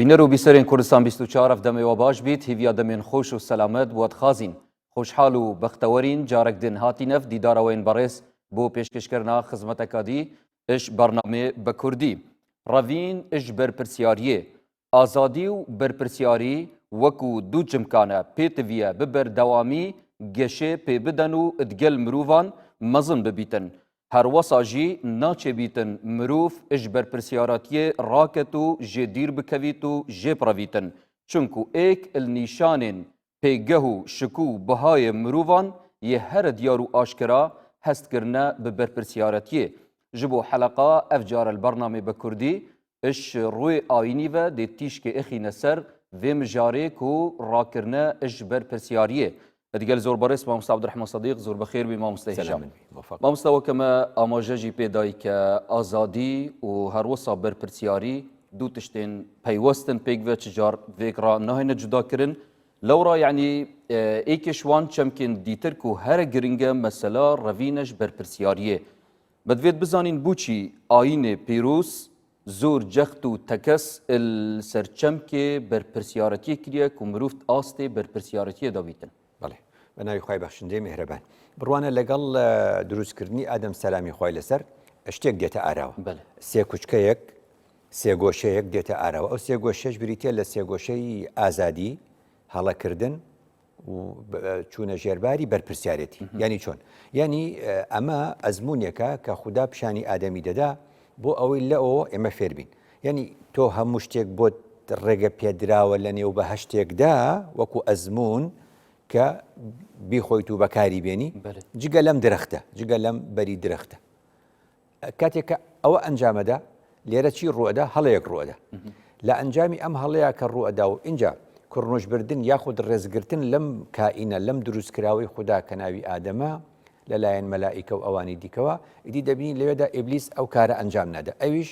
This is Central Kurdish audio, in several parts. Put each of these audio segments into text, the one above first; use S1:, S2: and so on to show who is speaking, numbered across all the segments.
S1: بینەر و بیسەرێن کوردستان 24 ئەف دەمێ وە باش بیت هیڤیا دەمێن خۆش و سەلامەت بوەت خازین خۆشحال و بەختەوەرین جارەک دن هاتینەف دیدارەوەین بەڕێز بۆ پێشکەشکردنا خزمەتەکادی ئش بەرنامێ بە کوردی ڕەڤین ئش بەرپرسیاریێ ئازادی و بەرپرسیاری وەکو دوو چمکانە پێتڤیە بە بەردەوامی گەشێ پێ بدەن و دگەل مروڤان مەزن ببیتن. هەروەسا ژی ناچێ بیتن مروڤ ئژ بەرپرسیاراتیێ ڕاکەت و ژێ دیر بکەڤیت و ژێ بڕەڤیتن چونکو ئێک ال نیشانێن پێگەه و شکو و بەهایێ مروڤان یێ هەرە دیار و ئاشکرا هەست کرنە بە بەرپرسیارەتیێ. ژ بۆ حەلەقا ئەڤ جارە ل بەرنامێ بە کوردی ئش ڕوێ ئایینی ڤە دێ تیشکێ ئخینە سەر ڤێ مژارێ کو ڕاکرنە ئش بەرپرسیاریێ. دگەل زۆر بەڕێز مامۆستا عەبدولڕەحمان سەدیق زۆر بەخێر بی مامۆستای هێژا. مامۆستا وەکە مە ئاماژە ژی پێ دای کە ئازادی و هەروەسا بەرپرسیاری دوو تشتێن پەیوەستن پێکڤە چ جار ڤێک ڕا ناهێنە جودا کرن لەوڕا یعنی ئێکێش وان چەمکێن دیتر کو هەرە گرنگە مەسەلا ڕەڤینەش بەرپرسیاریێ مە دڤێت بزانین بوچی ئایینێ پیروز زۆر جەخت و تەکەس ال سەر چەمکێ بەرپرسیارەتیێ کریە کو مروڤ ئاستێ بەرپرسیارەتیێ دا بیتن.
S2: بەڵێ بە ناوی خوای بەخشندەی میهرەبان. بڕوانە لەگەڵ دروستکردنی ئادەم سەلامی خوای لەسەر شتێک دێتە ئاراوە.
S1: بەڵێ.
S2: سێکوچکەیەک، سێگۆشەیەک دێتە ئاراوە. ئەو سێگۆشەیەش بریتییە لە سێگۆشەی ئازادی، هەڵەکردن و چوونە ژێرباری بەرپرسیارێتی. یانی چۆن؟ یانی ئەمە ئەزموونێکە کە خودا پیشانی ئادەمی دەدا بۆ ئەوەی لەوەوە ئێمە فێربین. یانی تۆ هەموو شتێک بۆت ڕێگە پێدراوە لە نێو بەهەشتێکدا وەکو ئەزموون کە بیخۆیت و بەکاری بێنی جگە لەم درەختە جگە لەم بەری درەختە کاتێک کە ئەوە ئەنجامەدا لێرە چی ڕوئەدا هەڵەیەک ڕوئەدا لە ئەنجامی ئەم هەڵەیە کە ڕوئەدا و اینجا کوڕنوشبردن یاخود ڕێزگرتن لەم کائینە لەم دروستکراوەی خودا کە ناوی ئادەمە لەلایەن مەلائیکە و ئەوانی دیکەوە ئیدی دەبینین لەوێدا ئیبلیس ئەو کارە ئەنجام نادا ئەویش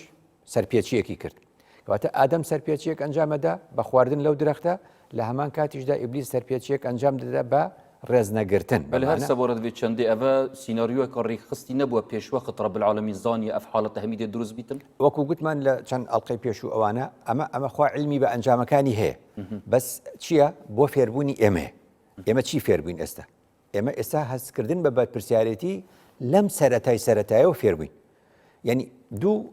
S2: سەرپێچیەکی کرد کەواتە ئادەم سەرپێچیەک ئەنجامەدا بە خواردن لەو درەختە لە هەمان کاتیشدا ئیبلیس سەرپێچیەک ئەنجام دەدا بە ڕێزنەگرتن
S1: بەلێ هەر سەبارەت بێ چەندێ ئەڤە سیناریۆیەکە ڕێکخستی نەبووە پێشوەخت رب العالمین زانیە ئەف حاڵەتە هەمی دێ دروست بیتن؟
S2: وەکو گوتمان لە چەند ئەڵقەی پێشوو ئەوانە ئەمە ئەمە خوا عیلمی بە ئەنجامەکانی هەیە بەس چییە بۆ فێربوونی ئێمەیە ئێمە چی فێربووین ئێستا ئێمە ئێستا هەستکردن بە بەرپرسیارێتی لەم سەرەتای سەرەتایەوە فێربووین یعنی دوو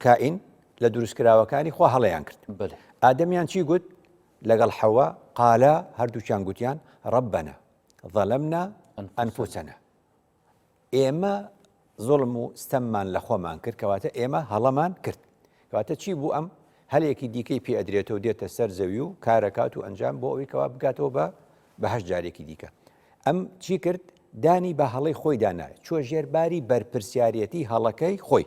S2: کائین لە دروستکراوەکانی خوا هەڵەیان کرد ئادەمیان چی گوت لەگەڵ حەوا قالا هەردووکیان گوتیان ربنا ظلمنا انفسنا ئێمە زوڵم و ستەممان لە خۆمان کرد کەواتە ئێمە هەڵەمان کرد کەواتە چی بوو ئەم هەلێکی دیکەی پێ ئەدرێتەوە دێتە سەر زەوی و کارەکات و ئەنجام بۆ ئەوەی کەوا بگاتەوە بە بەهەشت جارێکی دیکە ئەم چی کرد دانی بە هەڵەی خۆی دانا چوە ژێر باری بەرپرسیارەتی هەڵەکەی خۆی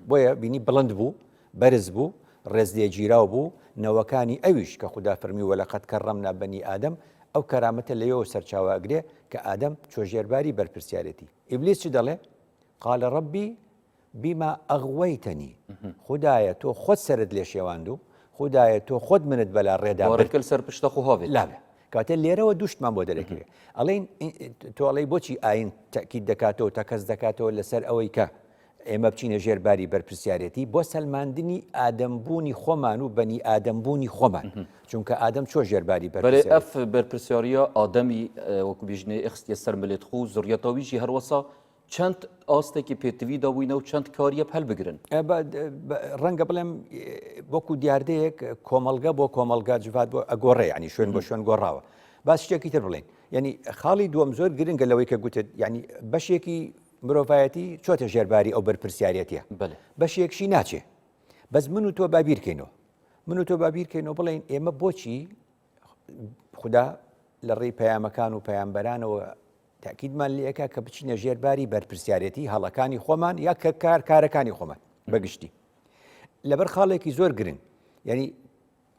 S2: بۆیە بینی بڵند بوو بەرز بوو ڕێزلێگیراو بوو نەوەکانی ئەویش کە خودا فەرمی ولقد کرمنا بنی آدم ئەو کەرامەتە لەوێوە سەرچاوە ئەگرێ کە ئادەم چوە ژێرباری بەرپرسیارێتی ئیبلیس چ دەڵێ قال ربی بما اغویتنی خودایە تۆ خۆت سەرت لێ شێواند و خودایە تۆ خۆت منت بەلا ڕێدا برد.
S1: بارەکەل سەر پشتە خۆ هاوێت.
S2: لابێ. کەواتە لێرەوە دوو شتمان بۆ دەرەکەوێ ئەڵێین تۆ ئەڵێی بۆچی ئاین تەئکید دەکاتەوە تەکەز دەکاتەوە لەسەر ئەوەی کە ئێمە بچینە ژێر باری بەرپرسیارێتی بۆ سەلماندنی ئادەمبوونی خۆمان و بەنی ئادەمبوونی خۆمان چونکە ئادەم چۆ ژێر باری
S1: بەرێ
S2: بەرپرسیارێتی.
S1: ئەف بەرپرسیاریە ئادەمی وەکو بیژنێ ئخستیە سەر ملێت خو زڕیەتا ویژی هەروەسا چەند ئاستێکی پێتوی دابووینە و چەند کاریە هەل بگرن.
S2: ڕەنگە بڵێم وەکو دیاردەیەک کۆمەڵگە بۆ کۆمەڵگا جڤات بۆ ئەگۆڕێ ینی شوێن بۆ شوێن گۆڕاوە باس شتێکی تر بڵێن یعنی خاڵی دووەم زۆر گرنگە لەوەی کە گوتت یعنی بەشێکی مرۆڤایەتی چۆتە ژێرباری ئەو بەرپرسیارەتە بەشێکشی ناچێ بەس من و تۆ با بیرکەینەوە من و تۆ با بیرکەینەوە بڵێن ئێمە بۆچی خودا لە ڕێی پەیامەکان و پەیامبەرانەوە تاکیدمان لێکا کە بچینە ژێر باری بەرپرسیارەتی هەڵەکانی خۆمان یا کە کار کارەکانی خۆمان بەگشتی لەبەر خاڵێکی زۆر گرنگ یعنی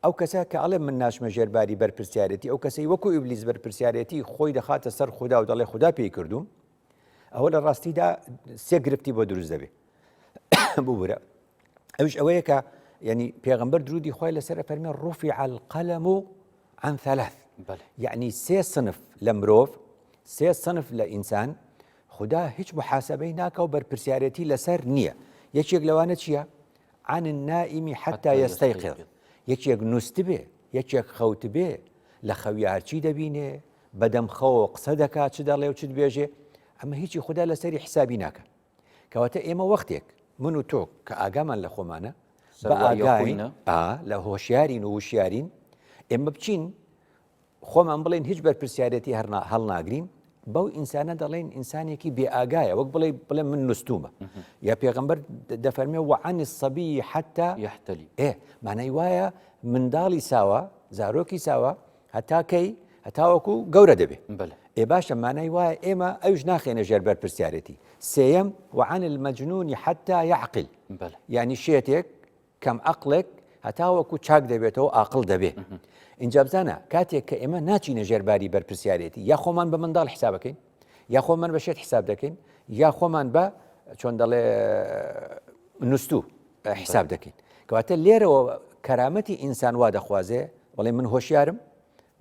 S2: ئەو کەسە کە ئەڵێ من ناچمە ژێر باری بەرپرسیارەتی ئەو کەسەی وەکو ئیبلیس بەرپرسیارەتی خۆی دەخاتە سەر خودا و دەڵێ خودا پێی کردوم ئەوە لە ڕاستیدا سێ گرفتی بۆ دروست دەبێ ببورە ئەوش ئەوەیە کە ینی پێغمبەر درودی خۆی لەسەر فەرمی ڕوفی القەلم و عن ثلاث یعنی سێ سنف لە مرۆڤ سێ سنف لە ئینسان خدا هیچ محاسبەی ناکە و بەرپرسیارەتی لەسەر نییە یەکێک لەوانە چییە؟ عن النائم حتى يستيقظ. یەکێک نووستبێ یەکێک خەوتبێ لە خەویا هەرچی دەبینێ بەدەم خەوەوە قسە دەکا چ دەڵێ و چ دبێژێ ئەمە هیچی خودا لەسەری حسابی ناکە کەواتە ئێمە وەختێک من و تۆ کە ئاگامان لە خۆمانە بە ئاگاین لە هۆشیارین و وشیارین ئێمە بچین خۆمان بڵێن هیچ بەرپرسیارەتی هەرنا هەڵناگرین بەو ئینسانە دەڵێن ئینسانێکی بێ ئاگایە وەک بڵێ بڵێ من نوستومە یا پێغمبەر دەفەرمێ وعن الصبي حتى
S1: يحتلم
S2: ئێ مانای وایە منداڵی ساوە زارۆکی ساوە هەتا کەی؟ هەتاوەکو گەورە دەبێ.
S1: بەلێ.
S2: ئێ باشە مانای وایە ئێمە ئەویش ناخەینە ژێر بەرپرسیارێتی. سێیەم، وعن المجنون حتی یعقل.
S1: بەلێ.
S2: یانی شێتێک، کەم عەقڵێک هەتاوەکو چاک دەبێتەوە ئاقڵ دەبێ. ئینجا بزانە کاتێک کە ئێمە ناچینە ژێر باری بەرپرسیارێتی یا خۆمان بە منداڵ حسابەکەین یا خۆمان بە شێت حساب دەکەین یا خۆمان بە چۆن دەڵێ نوستوو حساب دەکەین کەواتە لێرەوە کەرامەتی ئینسان وا دەخوازێ بەڵێ من هۆشیارم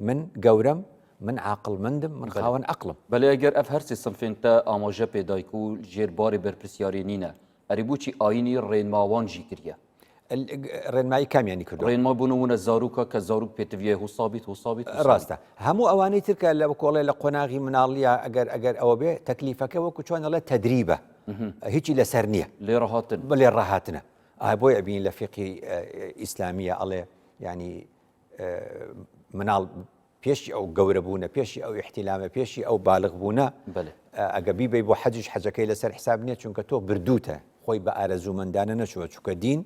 S2: من گەورەم من عاقڵمەندم من خاوەن عەقڵم.
S1: بەلێ ئەگەر ئەف هەرسێ سنفێن تە ئاماژە پێ دای کو ژێر بارێ بەرپرسیارێ نینە ئەرێ بوچی ئایینی ڕێنما وان ژی کریە؟
S2: ڕێنمایی کامیانی کردووە؟
S1: ڕێنما بۆ نموونە زاروکە کە زاروک پێتڤیە هوسا بیت هوسا بیت هوسا بیت.
S2: ڕاستە هەموو ئەوانەی تر کە لە کۆڵێ لە قۆناغی مناڵیە ئەگەر ئەگەر ئەوە بێ تەکلیفەکە وەکو چۆن ئەڵێ تەدریبە هیچی لەسەر نییە.
S1: لێڕەهاتن.
S2: لێڕەهاتنە. ئا بۆیە ئەبینی لە فیقهی ئیسلامیە ئەڵێ یانی مناڵ پێشی ئەو گەورە بوونە پێشی ئەو ئیحتیلامە پێشی ئەو بالغ بوونە ئەگە بیبەی بۆ حەجیش حەجەکەی لەسەر حساب نییە چونکە تۆ بردووتە خۆی بە ئارەزوومەندانە نەچووە چونکە دین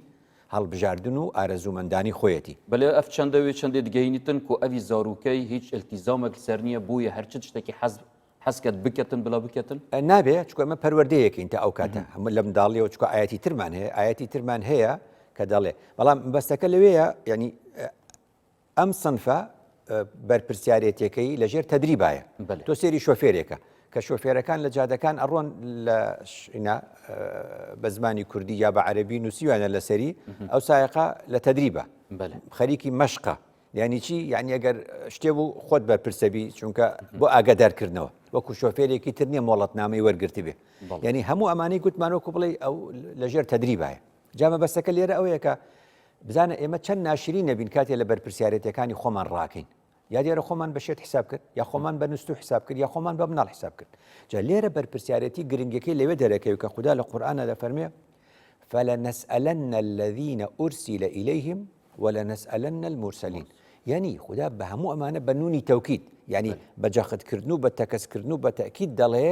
S2: هەڵبژاردن و ئارەزوومەندانی خۆیەتی.
S1: بەلێ ئەف چەندە وێ چەندێ دگەینیتن کو ئەوی زاروکەی هیچ ئلتیزامەک لسەر نییە بویە هەر چ تشتەکی حەز حەزکەت بکەتن بلا بکەتن؟
S2: نابێ چونکە ئەمە پەروەردەیەکین تا ئەو کاتە هەموو لە منداڵیەوە چونکە ئایەتی ترمان هەیە ئایەتی ترمان هەیە کە دەڵێ بەڵام بەستەکە لەوەیە یعنی ئەم سنفە بەرپرسیارێتیەکەی لەژێر تەدریبایە تۆ سێری شۆفێرێکە کە شۆفێرەکان لە جادەکان ئەڕۆن لە شینا بە زمانی کوردی یا بە عەربی نووسیوانە لەسەری ئەو سایەقە لە تەدریبە خەریکی مەشقە یانی چی؟ یانی ئەگەر شتێ بوو خۆت بەرپرسە بی چونکە بۆ ئاگادارکردنەوە وەکو شۆفێرێکی تر نییە مۆڵەتنامەی وەرگرتبێ یعنی هەموو ئەمانەی گوتمان وەکو بڵێ ئەو لەژێر تەدریبایە جا مەبەستەکە لێرە ئەوەیە کە بزانە ئێمە چەند ناشرین نەبین کاتێ لە بەرپرسیارەتەکانی خۆمان ڕاکەین یا دیارە خۆمان بە شێت حساب کرد یا خۆمان بە نوستو حساب کرد یا خۆمان بە مناڵ حساب کرد جا لێرە بەرپرسیارەتی گرنگەکەی لەوێ دەرەکەوی کە خودا لە قورئانە دەفەرمێ فلنسألن الذين أرسل إليهم ولنسألن المرسلین یانی خودا بە هەموو ئەمانە بە نونی تەوکید یانی بە جەختکردن و بە تەکەسکردن و بە تەکید دەڵێ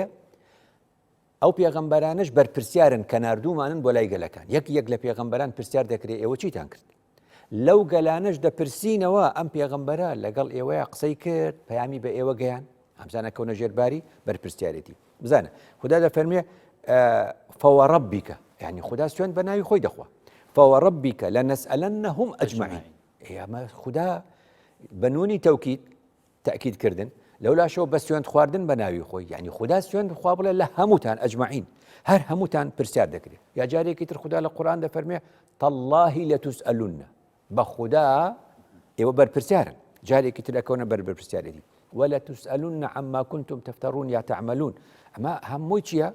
S2: ئەو پێغەمبەرانەش بەرپرسیارن کە ناردوومانن بۆ لای گەلەکان یەک یەک لە پێغەمبەران پرسیار دەکرێت ئێوە چیتان کرد لەو گەلانەش دەپرسینەوە ئەم پێغەمبەرە لەگەڵ ئێوەیە قسەی کرد پەیامی بە ئێوە گەیان ئەمزانە کەونە ژێرباری بەرپرسیارێتی بزانە خودا دەفەرمێ فوەڕەبیکە یعنی خودا سوێند بە ناوی خۆی دەخوا فوەڕەبیکە لەنەسئەلەنەهم ئەجمعین ئەمە خودا بە نونی تەوکید تاکید کردن لەولاشەوە بە سوێند خواردن بە ناوی خۆی یعنی خودا سوێند خوا بڵێ لە هەمووتان ئەجمعین هەر هەمووتان پرسیار دەکرێت یا جارێکی تر خودا لە قورآن دەفەرمێ تەڵاهی لەتوسئەلون بە خودا ئێوە بەرپرسیارن جارێکی تر ئەکەونە بەر بەرپرسیارێتی ولتسألن عما كنتم تفترون یا تعملون ئەمە هەمووی چییە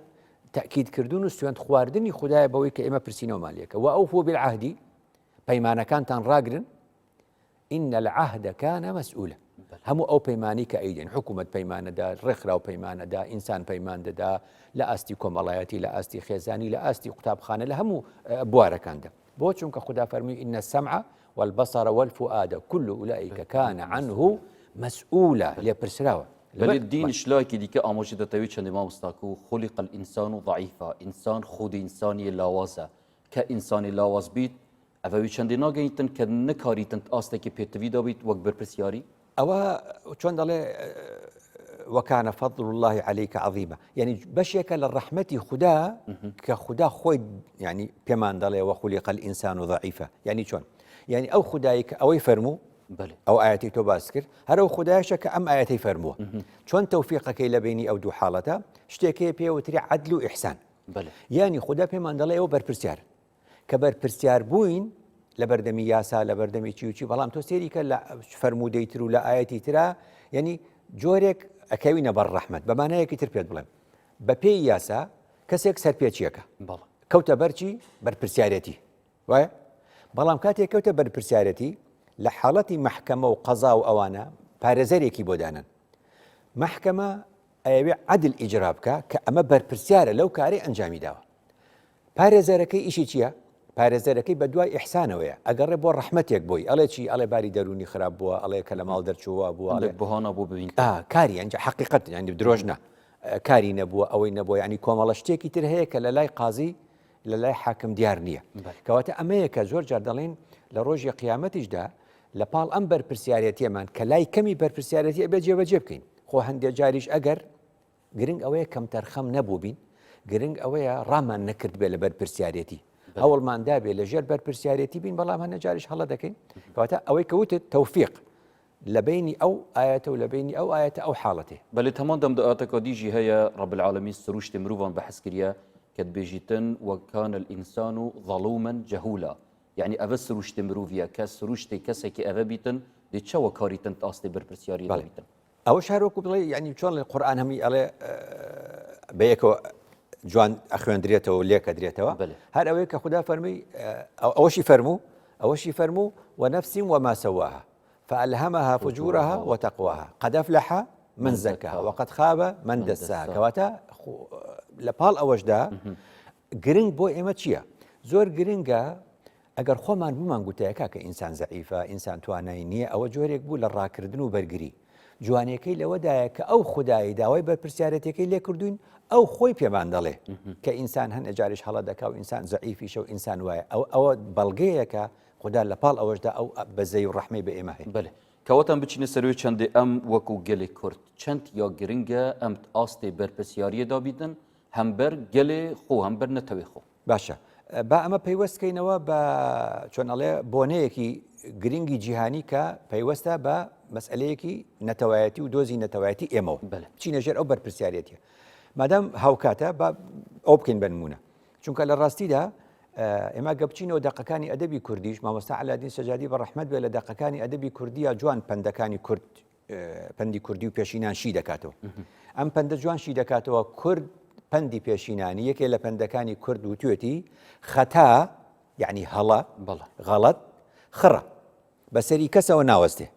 S2: تەکید کردن و سوێند خواردنی خدایە بەوەی کە ئێمە پرسینەوەمان لێکە و ئەو فۆ بالعهدی پەیمانەکانتان ڕاگرن إن العهد كان مسؤولا هەموو ئەو پەیمانی کە ئەیدەین حکوومەت پەیمانەدا ڕێکخراو پەیمانەدا ئینسان پەیمان دەدا لە ئاستی کۆمەڵایەتی لە ئاستی خێزانی لە ئاستی قوتابخانە لە هەموو بوارەکاندا بۆ چونکە خودا فەرمووی ان السمع والبصر والفؤاد كل اولئک کان عنه مسئولا لێپرسراوە.
S1: بەلێ دینیش لایەکی دیکە ئاماژە دەتەوێت چەندێ مامۆستا کو خلق الانسان ضعیفا ئینسان خودی ئینسانیە لاوازە کە ئینسانی لاواز بیت ئەڤە وی چەندێ ناگەیتن کە نکاریتن ئاستێکی پێتڤی دابیت وەک بەرپرسیاری.
S2: ئەوە چۆن دەڵێ وکان فضل الله عليك عظيما یعنی بەشێکە لە ڕەحمەتی خودا کە خودا خۆی یعنی پێمان دەڵێ وخلق الإنسان ضعيفا یعنی چۆن یعنی ئەو خودایی کە ئەوەی فەرموو ئەو ئاەتی تۆ باس کرد هەر ئەو خودایشە کە ئەم ئاەتی فەرمووە چۆن تەوفیقەکەی لە بینی ئەو دوو حاڵەتە شتێکەیە پێوتری عدل و ئیحسان یعنی خودا پێمان دەڵێ ئەو بەرپرسیار کە بەرپرسیار بووین لە بەردەمی یاسا لە بەردەمی چی و چی بەڵام تۆ سێری کە لە فەرموودەی تر و لە ئاەتی ترا یعنی جۆرێک ئەکەوینە بەر ڕەحمەت بە مانایەکی تر پێت بڵێم بە پێی یاسا کەسێک سەرپێچیەکە کەوتە بەرچی بەرپرسیارەتی وایە بەڵام کاتێک کەوتە بەرپرسیارەتی. لە حاڵەتی مەحکەمە و قەزا و ئەوانە پارێزەرێکی بۆ دانەن. مەحکەمە ئەیەوێ عەدل ئیجرا بکا کە ئەمە بەرپرسیارە لەو کارەی ئەنجامی داوە. پارێزەرەکەی ئیشی چییە؟ پارێزەرەکەی بە دوای ئیحسانەوەیە، ئەگەڕێ بۆ ڕەحمەتێک بۆی، ئەڵێ چی؟ ئەڵێ باری دەروونی خراپ بووە، ئەڵێ کە لە ماڵ دەرچووە بووە، ئەڵێ
S1: هەندێک بەهانە بۆ ببین.
S2: ئا کاری ئەنجا حەقیقەت یانی درۆش نا کاری نەبووە ئەوەی نەبووە یانی کۆمەڵە شتێکی تر هەیە کە لە لای قازی لە لای حاکم دیار نییە. کەواتە ئەمەیە کە زۆر جار دەڵێین لە ڕۆژی قیامەتیشدا لە پاڵ ئەم بەرپرسیارێتیەمان کە لای کەمی بەرپرسیارێتی ئەبێ جێبەجێ بکەین خۆ هەندێ جاریش ئەگەر گرنگ ئەوەیە کەمتەرخەم نەبووبین گرنگ ئەوەیە ڕامان نەکردبێ لە بەرپرسیارێتی هەوڵمان دابێ لە ژێر بەرپرسیارێتی بین بەڵام هەنە جاریش هەڵە دەکەین کەواتە ئەوەی کەوتت تەوفیق لە بەینی ئەو ئایەتە و لە بەینی ئەو ئایەتە ئەو حاڵەتێ.
S1: بەلێ تەمان دەم دە ئاتەکا دی ژی هەیە رب العالمین سروشتێ مروڤان بەحس کریە کە دبێژیتن وکان الانسان ظلوما جهولا یەعنی ئەڤە سروشتێ مروڤیە کە سروشتێ کەسێکی ئەڤە بیتن دێ چەوە کاریتن ئاستێ بەرپرسیاریە
S2: بەڵێ
S1: بیتن.
S2: ئەوەش هەر وەکو بڵێ یعنی چۆن لە قورئان هەمووی ئەڵێ بەیەکەوە جوان ئەخوێندرێتەوە و لێکەدرێتەوە
S1: بەلێ.
S2: هەر ئەوەیە کە خودا فەرمووی ئەوەشی فەرموو ئەوەشی فەرموو ونفس وما سواها فألهمها فجورها وتقواها قد أفلح من زكاها وقد خاب من دساها کەواتە لە پاڵ ئەوەشدا گرنگ بۆ ئێمە چییە؟ زۆر گرنگە ئەگەر خۆمان بمان گوتایە کاکە ئینسان زەعیفە ئینسان توانای نییە ئەوە جۆرێک بوو لە ڕاکردن و بەرگری جوانیەکەی لەوەدایە کە ئەو خودایی داوای بەرپرسیارەتەکەی لێکردوین ئەو خۆی پێمان دەڵێ کە ئینسان هەنێ جاریش هەڵە دەکا و ئینسان زەعیفیشە و ئینسان وایە ئەو ئەوە بەڵگەیەکە خودا لە پاڵ ئەوەشدا ئەو بەزەی و ڕەحمەی بە ئێمە هەیە.
S1: بەلێ کەواتە بچینە سەروێ چەندێ ئەم وەکو گەلێ کورد چەند یا گرنگە ئەم ئاستێ بەرپرسیاریە دابیتن هەمبەر گەلێ خۆ هەمبەر نەتەوێ خۆ.
S2: باشە با ئەمە پەیوەست کەینەوە بە چۆن ئەڵێ بۆنەیەکی گرنگی جیهانی کە پەیوەستە بە مەسئلەیەکی نەتەوایەتی و دۆزی نەتەوایەتی ئێمەوە
S1: بەلێ.
S2: بچینە ژێر ئەو بەرپرسیارێتیە مادام هاوکاتە با ئەو بکەین بە نمونە چونکە لە ڕاستیدا ئێمە گە بچینەوە دەقەکانی ئەدەبی کوردیش مامۆستا عەلادین سەجادی بە ڕەحمەت بێ لە دەقەکانی ئەدەبی کوردیە جوان پەندەکانی کورد پەندی کوردی و پێشینان شی دەکاتەوە ئەم پەندە جوان شی دەکاتەوە کورد پەندی پێشینانی یەکێ لە پەندەکانی کورد وتوێتی خەتا یعنی هەڵە غەڵەت خڕە بەسەری کەسەوە ناوەستێ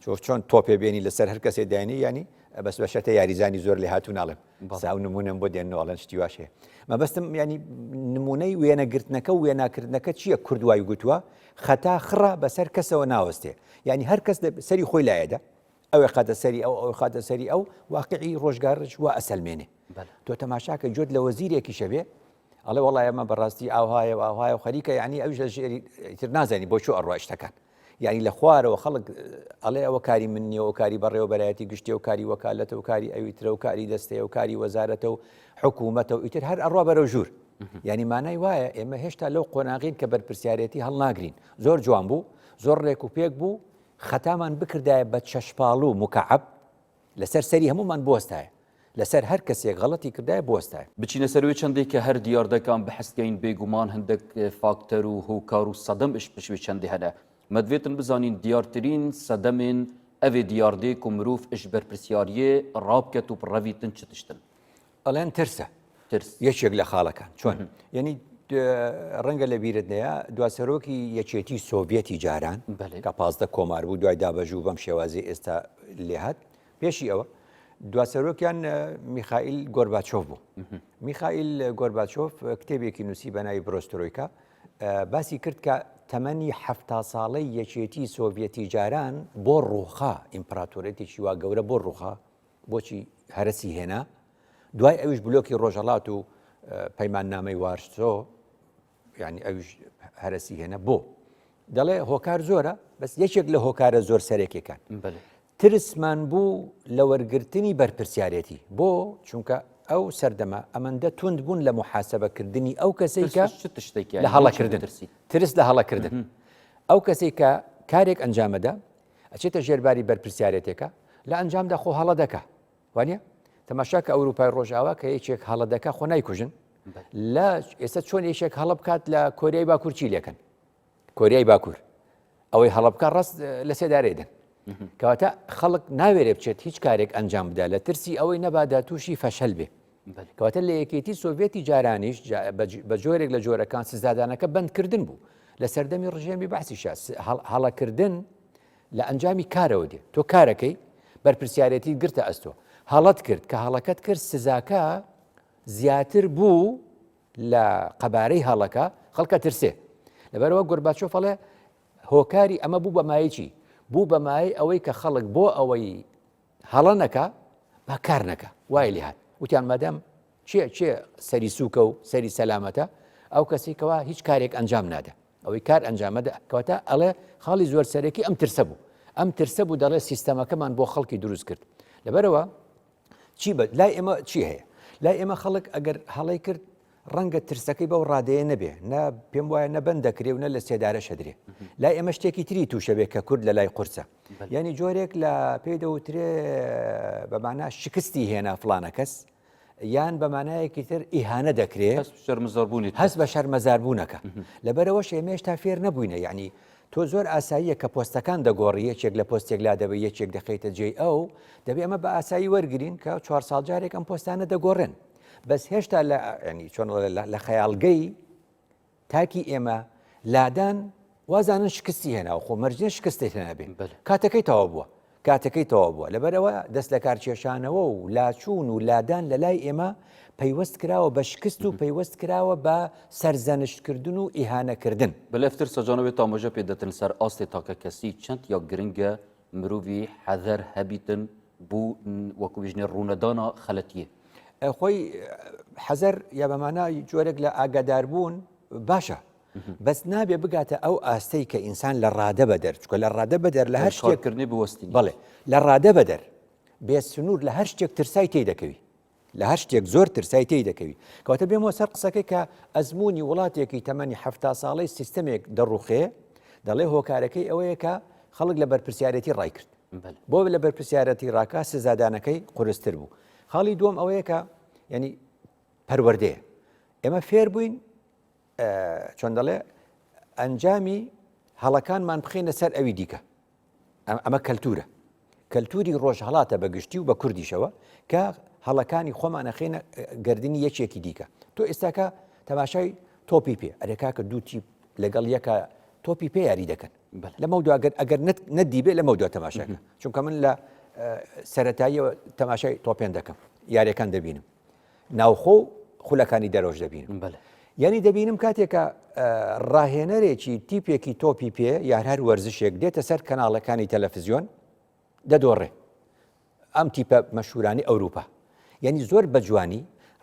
S2: چۆ چۆن تۆپێ بێنی لەسەر هەر کەسێ دایانی ینی بەس بە شەتە یاریزانی زۆر لێ هاتوو ناڵێم ساو نمونەم بۆ دێنەوە ئەڵێن شتی واش هەیە مەبەستم ینی نمونەی وێنەگرتنەکە و وێناکردنەکە چییە کورد وای گوتووە خەتا خڕە بەسەر کەسەوە ناوەستێ یعنی هەر کەس سەری خۆی لایەدە ئەوێ خاتە سەری ئەو ئەو خاتە سەری ئەو واقعی ڕۆژگارش وا ئەسەلمێنێ تۆ تەماشاکە جۆت لە وەزیرێکی شەبێ ئەڵێ وەڵا ئێمە بەڕاستی ئاوهایە و ئاوهایە و خەریکە یعنی ئەویش لە ژێری ئیتر نازانی بۆ کوێ ئەڕوا شتەکان یعنی لە خوارەوە خەڵک ئەڵێ ئەوە کاری من نییە و کاری بەڕێوەبەرایەتی گشتی و کاری وەکالەتە و کاری ئەوی ترە و کاری دەستەیە و کاری وەزارەتە و حکوومەتە و ئیتر هەر ئەڕوا بەرەو ژوور یعنی مانای وایە ئێمە هێشتا لەو قۆناغین کە بەرپرسیارەتی هەڵناگرین زۆر جوان بوو زۆر ڕێک و پێک بوو خەتامان بکردایە بە چەشپاڵ و مکعب لەسەر سەری هەموومان بوەستایە لەسەر هەر کەسێک غەڵەتی کردایە بوەستایە.
S1: بچینە سەر وێ چەندێ کە هەر دیاردەکان بحس کەین بێگومان هندەک فاکتەر و هۆکار و سەدەم ئش پش وێ چەندێ هەنە. مەدڤێتن بزانین دیارترین سەدەمێن ئەڤێ دیاردێ کو مروڤ ئش بەرپرسیاریێ ڕابکەت و بڕەڤیتن چ تشتن؟
S2: ئەڵێن ترسە.
S1: ترس.
S2: یەکێک لە خاڵەکان. چۆن؟ یەنی ڕەنگە لە بیرت نەیە دوا سەرۆکی یەکێتی سۆڤیەتی جاران کە 15 کۆمار بوو دوای دابەژوو بەم شێوازی ئێستا لێهات پێشی ئەوە دوا سەرۆکیان میخائیل گۆرباچۆف بوو میخائیل گۆرباچۆف کتێبێکی نووسی بە ناوی پرۆسترۆیکا باسی کرد کە تەمەنی حەفتا ساڵەی یەکێتی سۆڤیەتی جاران بۆ ڕووخا ئیمپراتۆریەتێکی وا گەورە بۆ ڕووخا بۆچی هەرەسی هێنا دوای ئەویش بلۆکی ڕۆژهەڵات و پەیماننامەی وارسۆ یعنی ئەویش هەرەسی هێنا بۆ دەڵێ هۆکار زۆرە بەس یەکێک لە هۆکارە زۆر سەرەکیەکان ترسمان بوو لە وەرگرتنی بەرپرسیارەتی بۆ چونکە ئەو سەردەمە ئەمەندە توند بوون لە محاسبەکردنی ئەو کەسێک کە لە هەڵەکردن ترس لە هەڵەکردن ئەو کەسێک کە کارێک ئەنجامەدا ئەچێتە ژێرباری بەرپرسیارێتێکە لە ئەنجامدا خۆ هەڵە دەکا وانە تەماشا کە ئەوروپای ڕۆژاوا کە یەکێک هەڵە دەکا خۆ نایکوژن لە ئێستا چۆن یەکێک هەڵە بکات لە کۆریای باکوور چی لێکەن کۆریای باکوور ئەوەی هەڵە بکات ڕاست لە سێدارەی دەن کەواتە خەڵک ناوێرێ بچێت هیچ کارێک ئەنجام بدا لە ترسی ئەوەی نەبادا تووشی فەشەل بێ کەواتە لە یەکێتی سۆڤێتی جارانیش بە جۆرێک لە جۆرەکان سزادانەکە بەندکردن بوو لە سەردەمی ڕژێمی بەعسیشا هەڵەکردن. لە ئەنجامی کارەوە دێ تۆ کارەکەی بەرپرسیارەتی گرتە ئەستۆ هەڵەت کرد کە هەڵەکەت کرد سزاکە زیاتر بوو لە قەبارەی هەڵەکە خەڵکە ترسێ لەبەرەوە گۆرباچۆف ئەڵێ هۆکاری ئەمە بوو بە مایەی چی؟ بوو بە مایەی ئەوەی کە خەڵک بۆ ئەوەی هەڵە نەکا با کار نەکا وای لێ هات وتیان مادام چێ چێ سەری سووکە و سەری سەلامەتە ئەو کەسی کەوا هیچ کارێک ئەنجام نادا ئەوەی کار ئەنجامەدە کەواتە ئەڵێ خاڵی زۆر سەرەکی ئەم ترسە بوو ئەم ترسە بوو دەڵێ سیستەمەکەمان بۆ خەڵکی دروست کرد لەبەرەوە چی بە لای ئێمە چی هەیە لای ئێمە خەڵک ئەگەر هەڵەی کرد ڕەنگە ترسەکەی بەو ڕادەیە نەبێ نە پێم وایە نە بەند دەکرێ و نە لە سێدارە شەدرێ لای ئێمە شتێکی تری تووشە بێ کە کورد لە لای قورسە یعنی جۆرێک لە پێی دەوترێ بەمانە شکستی هێنا فلانە کەس یان بە مانایەکی تر ئیهانە دەکرێ
S1: شەرمەزاربوونی
S2: هەست بە شەرمەزاربوونەکە لەبەرەوەش ئێمە هێشتا فێر نەبووینە یعنی تۆ زۆر ئاساییە کە پۆستەکان دەگۆڕی یەکێک لە پۆستێک لا دەبێ یەکێک دەخەیتە جێی ئەو دەبێ ئەمە بە ئاسایی وەرگین کە چوار ساڵ جارێک ئەم پۆستانە دەگۆڕێن بەس هێشتا لە ینی چۆن لە خەیاڵگەی تاکی ئێمە لادان وازانن شکستی هێناوە خۆ مەرجێ شکستی هێنابێ کاتەکەی تەواو بووە کاتەکەی تەواو بووە لەبەرەوە دەست لە کارکێشانەوە و لاچوون و لادان لە لای ئێمە پەیوەست کراوە بە شکست و پەیوەست کراوە بە سەرزەنشتکردن و ئیهانەکردن.
S1: بلێفتر سەجانەوێ تامەژە پێ دەتن سەر ئاستێ تاکە کەسی چەند یا گرنگە مروڤی حەزەر هەبیتن بوو وەکو بژنێ ڕوونەدانا خەلەتیە.
S2: خۆی حەزەر یا بە مانای جۆرێک لە ئاگاداربوون باشە بەس نابێ بگاتە ئەو ئاستەی کە ئینسان لە ڕادە بەدەر چکە لە ڕادە بەدەر لە هەر شتێک
S1: کردنی بوەستین
S2: بەڵێ لە ڕادە بەدەر بێ سنوور لە هەر شتێک ترسای تێی دەکەوی لە هەر شتێک زۆر ترسای تێی دەکەوی کەواتە بێمەوە سەر قسەکەی کە ئەزمموی وڵاتێکی تەمەنی ه ساڵەی سیستەمێک دەڕوخێ دەڵێ هۆکارەکەی ئەوەیە کە خەڵک لە بەرپرسیارەتی ڕای کرد بۆ لە بەرپرسیارەتی ڕاکە سزادانەکەی قورستر بوو خاڵی دووەم ئەوەیە کە ینی پەروەردەیە ئێمە فێر بووین چۆن دەڵێ ئەنجامی هەڵەکانمان بخینە سەر ئەوی دیکە ئەمە کەلتورە کەلتوری ڕۆژهڵاتە بە گشتی و بە کوردیشەوە کە هەڵەکانی خۆمان ئەخینە گردنی یەکێکی دیکە تۆ ئێستاکە تەماشای تۆپی پێ ئەرێکاکە دوو تیپ لەگەڵ یەکە تۆپی پێ یاری دەکەن لەمە دو ئەگەر ئەگەر نەدیبێ لەمە دو تەماشاکە چونکە من لە سەتاییەوە تەماشای تۆپێن دەکەم یاریەکان دەبینم ناوخۆ و خولەکانی دەرەوەش دەبینم یعنی دەبینم کاتێکە ڕاهێنەرێکی تیپێکی تۆپی پێ یان هەر وەرزشێک دێتە سەر کەناڵەکانی تەلەفزیۆن دەدۆڕێ ئەم تیپە مەشهورانی ئەوروپا یعنی زۆر بە جوانی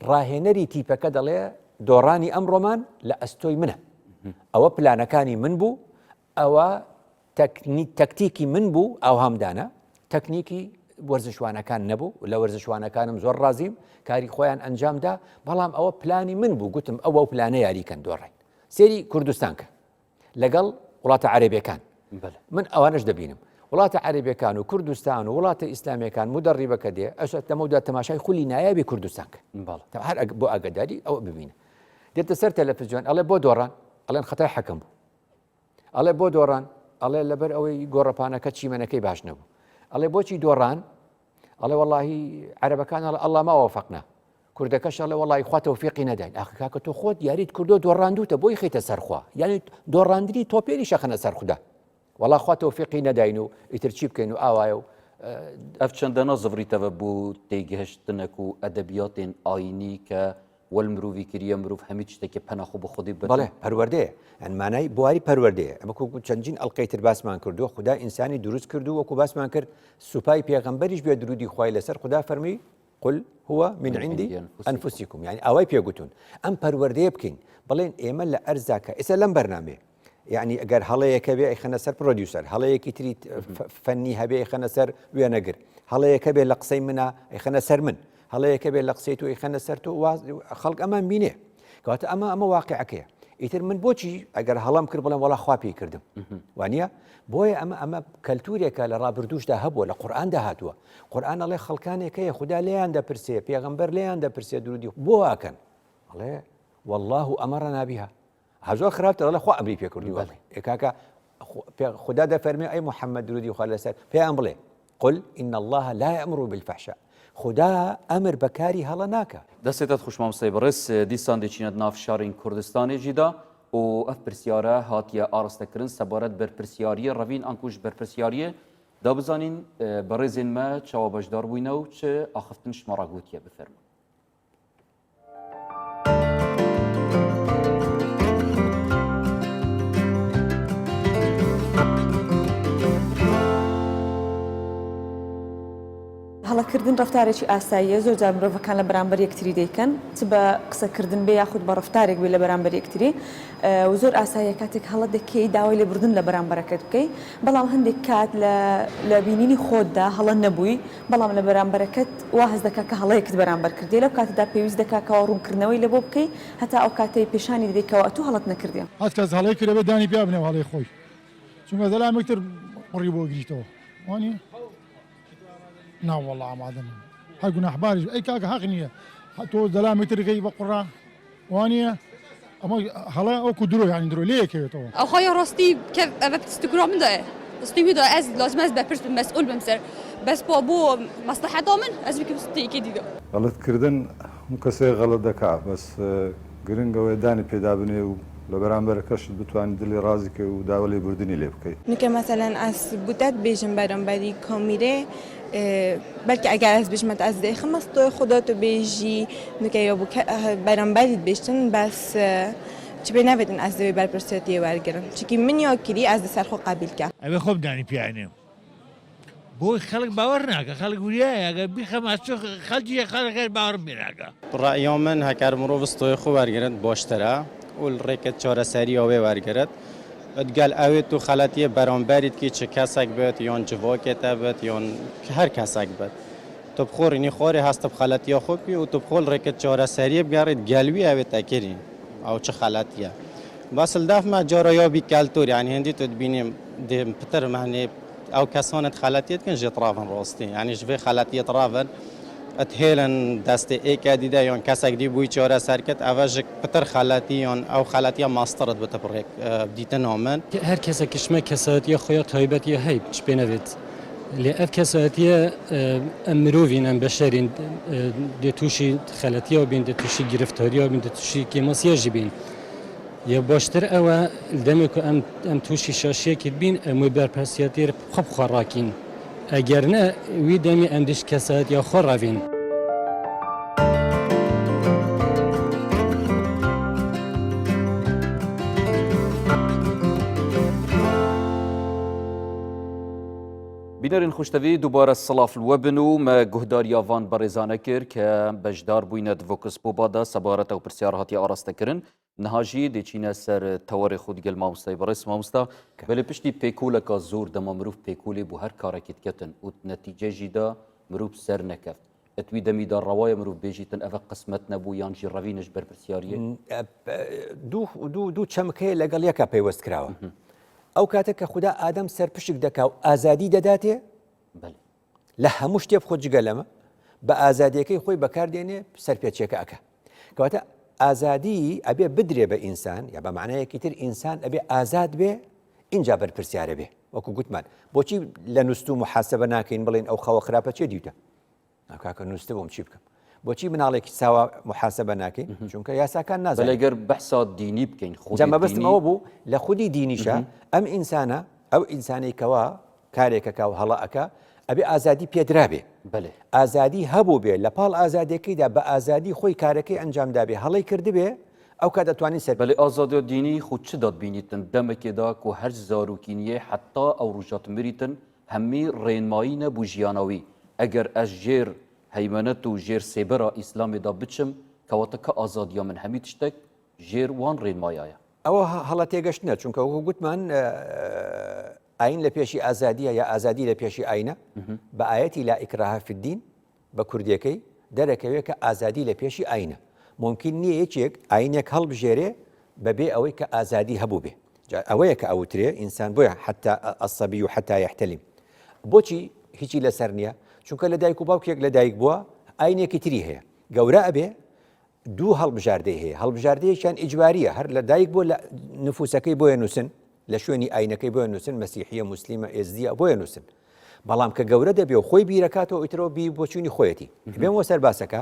S2: ڕاهێنەری تیپەکە دەڵێ دۆڕانی ئەم ڕۆمان لە ئەستۆی منە ئەوە پلانەکانی من بوو ئەوە تەکتیکی من بوو ئاوهام دانا، تەکنیکی وەرزشوانەکان نەبوو، لە وەرزشوانەکانم زۆر ڕازیم، کاری خۆیان ئەنجام دا، بەڵام ئەوە پلانی من بوو، گوتم ئەو بەو پلانە یاری کەن دۆڕین. سێری کوردستان کە لەگەڵ وڵاتە عەرەبیەکان، من ئەوانەش دەبینم. وڵاتە عەرەبیەکان و کوردستان و وڵاتە ئیسلامیەکان مدەڕیبەکە دێ ئەشە لەمەودا تەماشای خولی نایابی کوردستان کە. هەر بۆ ئاگاداری ئەوە ببینە. دێتە سەر تەلەفزیۆن ئەڵێ بۆ دۆڕان، ئەڵێن خەتای حەکەم بوو. ئەڵێ بۆ دۆڕان؟ ئەڵێ لەبەر ئەوەی گۆڕەپانەکە چیمەنەکەی باش نەبوو. ئەڵێ بۆچی دۆڕان؟ ئەڵێ وەڵاهی عەرەبەکان ئەڵێ ئەڵڵا ما وەفەقنا. کوردەکەش ئەڵێ وەڵاهی خوا تەوفیقی نەداین. ئاخ کاکە تۆ خۆت یاریت کردو دۆڕاندوتە بۆی خەیتە سەر خوا. یعنی دۆڕاندنی تۆپێنی شەخەنە سەر خودا. وەڵا خوا تەوفیقی نەداین و ئیتر چی بکەین و ئاوایە و
S1: ئەف چەندە نازڤریتەوە بۆ تێگەهشتنەک و ئەدەبیاتێن ئاینی کە وەل مروڤی کریە مروڤ هەمی تشتەکێ پەنا خو بە خودی
S2: بەتن. بەڵێ پەروەردەیە یان مانای بواری پەروەردەیە ئەمە وەکو چەندین ئەڵقەی تر باسمان کردووە خودا ئینسانی دروست کردو وەکو باسمان کرد سوپای پێغەمبەریش بێ درودی خوای لەسەر خودا فەرمی قل هو من عند انفسکم یعنی ئاوای پێگوتون ئەم پەروەردەیە بکەین بڵێن ئێمە لە ئەرزاکە ئێستا لەم بەرنامەیە یعنی ئەگەر هەڵەیەکە بێ ئەیخەنە سەر producer هەڵەیەکی تری فەنی هەبێ ئەیخەنە سەر وێنەگر هەڵەیەکە بێ لە قسەی منە ئەیخەنە سەر من هەڵەیەکە بێ لە قسەی تۆ ئەیخەنە سەر تۆ خەڵک ئەمان بینێ کەواتە ئەمە ئەمە واقعەکەیە ئیتر من بۆچی ئەگەر هەڵم کرد بڵێم وەڵا خوا پێی کردم وانە بۆیە ئەمە ئەمە کەلتورێکە لە ڕابردووشدا هەبووە لە قورئاندا هاتووە قورئان ئەڵێ خەڵکانێک هەیە خودا لێیان دەپرسێ پێغەمبەر لێیان دەپرسێ درودی بۆ واکەن ئەڵێ والله أمرنا بها ها زۆر خراپتر ئەڵێ خوا ئەمری پێ کردووە بەڵێ ئێ کاکە خودا دەفەرمێ ئەی محەممەد درودی خوا لەسەر پێیان بڵێ قل إن الله لا يأمر بالفحشاء خودا ئەمر بە کاری هەڵە ناکا.
S1: دەستێتت خوش مامۆستای بەڕێز دیسان دەچینە ناو شارین کوردستانێ ژیدا و ئەف پرسیارە هاتیە ئاڕاستەکردن سەبارەت بەرپرسیاریە ڕەڤین ئانکوش بەرپرسیاریە. دا بزانین بەڕێزێن مە چاوە بەشدار بووینە و چ ئاخفتن شما ڕا گوتیە بفەرموون.
S3: هەڵەکردن ڕەفتارێکی ئاساییە، زۆر جار مرۆڤەکان لە بەرامبەر یەکتری دەیکەن، چ بە قسەکردن بێ یاخود بە ڕەفتارێک بێ لە بەرامبەر یەکتری و زۆر ئاساییە کاتێک هەڵە دەکەی داوای لێبوردن لە بەرامبەرەکەت بکەی، بەڵام هەندێک کات لە لە بینینی خۆتدا هەڵە نەبووی بەڵام لە بەرامبەرەکەت وا هەست دەکا کە هەڵەیەکت بەرامبەر کردیە لەو کاتەدا پێویست دەکا کەوا ڕوونکردنەوەی لەبۆ بکەی هەتا ئەو کاتەی پێشانی دەدەی کەوا ئەتوو هەڵەت نەکردیە.
S4: هەر کەس هەڵەی کردبێ دانی پیا بنێ هەڵەی خۆی چونکە زەلامێک تر قوڕی بۆ گریتەوە وانیە؟ نا وەڵا ئامادە نیم هەر گوناحباریش ئەی کاکە هەق نییە تۆ زەلامێک تر گەی بە قوڕا وانیە؟ ئەمە هەڵە ئەوکو درۆ یانی درۆ لێ یەکەوێتەوە.
S5: ئەخۆ یا ڕاستی کە ئەڤ پستگرا من دایە ستوی می دایە ئەز لازم ئەز بەپرس بم مەسئول بم سەر بەس پا بۆ مەسلەحەتا من ئەز بکم ستێکی دیدا.
S6: غەڵەت کردن هەموو کەسێک غەڵەت دەکا بەس گرنگ ئەوەیە دانی پێدا بنێی و لە بەرامبەرەکەشت بتوانی دڵی ڕازی کەی و داوای لێبوردنی لێ بکەی.
S7: نوکە مەسەلەن ئەز بوتەت بێژم بەرامبەری کامیرێ بەلکی ئەگەر ئەز بێژمەت ئەز دەیخمە ستۆی خودا تو بێژی نوکە یا بو بەرامبەریت بێژتن بەس چ پێ نەڤێتن ئەز دەوێ بەرپرسیەتیێ وەرگرم چونکی من یا کری ئەز دە سەر خۆ قەبیل کەم.
S8: ئەبێ خۆم دانی پیا نێم بۆی خەڵک باوەڕ ناکە خەڵک وریایە ئەگەر بیخەمە چ خەڵکی خەڵک هەر باوەڕم پێ ناکا.
S9: ڕەئیا من هەکەر مڕۆڤ ستۆی خۆ وەرگرت باشترە و ڕێکت چارەسەریا وێ وەرگرت دگەل ئەوێ تو خەلەتیێ بەرامبەریت کی چ کەسەک بێت یان جڤاکێ تە بێت یان هەر کەسەک بێت تو بخۆ ڕینی خۆرێ هەست بخەلەتیا خۆ بکی و تو بخۆ ڕێکت چارەسەریێ بگەڕیت گەل وی ئەوێ تە کرین ئەو چ خەلەتیە بەس لدەف مە جارا یا بی کەلتور یانی هێندی تو دبینیم دێ پتر مەهنێ ئەو کەسانت خەلەتیێت کن ژێت ڕاڤن ڕاستی یانی ژ ڤێ خەلەتیێت ڕاڤن ئت هێلن دەستێ ئێکە دیدە یان کەسەک دی بووی چارە سەرکت ئەڤە ژ پتر خەلەتی یان ئەو خەلەتیە ماسترت بتە بڕێک دیتنا من.
S10: هەر کەسەکیش مە کەسایەتیە خۆیا تایبەتیە هەی چ پێ نەڤێت لێ ئەڤ کەسایەتیە ئەم مرۆڤین ئەم بەشەرین دێ تووشی خەلەتیا بین دێ تووشی گرفتاریا بین دێ تووشی کێماسیە ژی بین. یە باشتر ئەوە دەمێ کو ئەم ئەم تووشی شاشیەکیت بین ئەم وی بەرپرسیەتیر خو بخوا ڕاکین ئەگەر نە وی دەمی ئەم دیش کەسایەتیا خو ڕەڤین.
S1: بینەرên xweştevî dubare silav li we bin û me guhdariya van berêzane kir ke beşdar bûyne di Vox Popa de sebaret ew pirsyar hatiye arastekirin. Niha jî dê çîne ser tewerê xwe digel mamostayê birêz. Mamosta, belê piştî pêkoleka zor dema mirov pêkolê bû her karekî diketin û di netîce jî de mirov ser nekeft. Di wî demî de rewaye mirov bêjîtin ev e qismet nebû yan jî revîne ji berpirsyariyê?
S2: دوو دوو دوو چەمک هەیە لەگەڵ یەکا پەیوەست کراوە. ئەو کاتە کە خودا ئادەم سەرپشک دەکا و ئازادی دەداتێ لە هەموو شتێ بخۆ جگە لەمە بە ئازادیەکەی خۆی بەکاردێنێ سەرپێچیەکە ئەکا کەواتە ئازادی ئەبێ بدرێ بە ئینسان یا بە معنایەکی تر ئینسان ئەبێ ئازاد بێ اینجا بەرپرسیارە بێ وەکو گوتمان بۆچی لە نووست و محاسبە ناکەین بڵێن ئەو خەوە خراپە چێ دیوتە کاکە نووستە بۆم چی بکەم بۆچی مناڵێکی ساوا محاسبە ناکەین چونکە یاساکان نازانن
S1: لەگەر بەحسا دینی بکەین
S2: خۆ مەبەستم ئەوە بوو لە خودی دینیشە ئەم ئینسانە ئەو ئینسانەی کەوا کارێکەکە و هەڵە ئەکا ئەبێ ئازادی پێدرابێ
S1: بەێ
S2: ئازادی هەبوو بێ لە پاڵ ئازادیەکەیدا بە ئازادی خۆی کارەکەی ئەنجام دابێ هەڵەی کردبێ ئەو کات دەتوانین سەر
S1: بەێ ئازادی دینی خو چ دادبینیتن دەمەکێدا کو هەر زارۆکینیە حتا ئەو ڕژات مریتن هەمی ڕێنمایی نەبوو ژیاناوی ئەگەر ئەز ژێر هەیمەنەت و ژێر سێبەرا ئیسلامێدا بچم کەواتە کە ئازادیا من هەمی تشتەک ژێر وان ڕێنمایایە.
S2: ئەوە هەڵە تێگەشتنە چونکە وەکو گوتمان ئاین لە پێشی ئازادیە یا ئازادی لە پێشی ئاینە بە ئاەتی لا إكراه في الدين بە کوردیەکەی دەرەکەوێت کە ئازادی لە پێشی ئاینە ممکن نییە یەکێک ئاینێک هەڵبژێرێ بەبێ ئەوەی کە ئازادی هەبوو بێ ئەوەیە کە ئەوترێ ئینسان بۆیە حتى الصبي حتى يحتلم بۆچی هیچی لەسەر نییە چونکە لە دایک و باوکێک لە دایک بووە ئاینێکی تری هەیە گەورە ئەبێ دوو هەڵبژاردەی هەیە هەڵبژاردەیەکیان ئیجباریە هەر لە دایک بۆ لە نفوسەکەی بۆیە نووسن لە شوێنی ئاینەکەی بۆیە نووسن مەسیحیە موسلیمە ئێزدیە بۆیە نووسن بەڵام کە گەورە دەبێ و خۆی بیرەکاتەوە ئیترەوە بی بۆچوونی خۆیەتی بێمەوە سەر باسەکە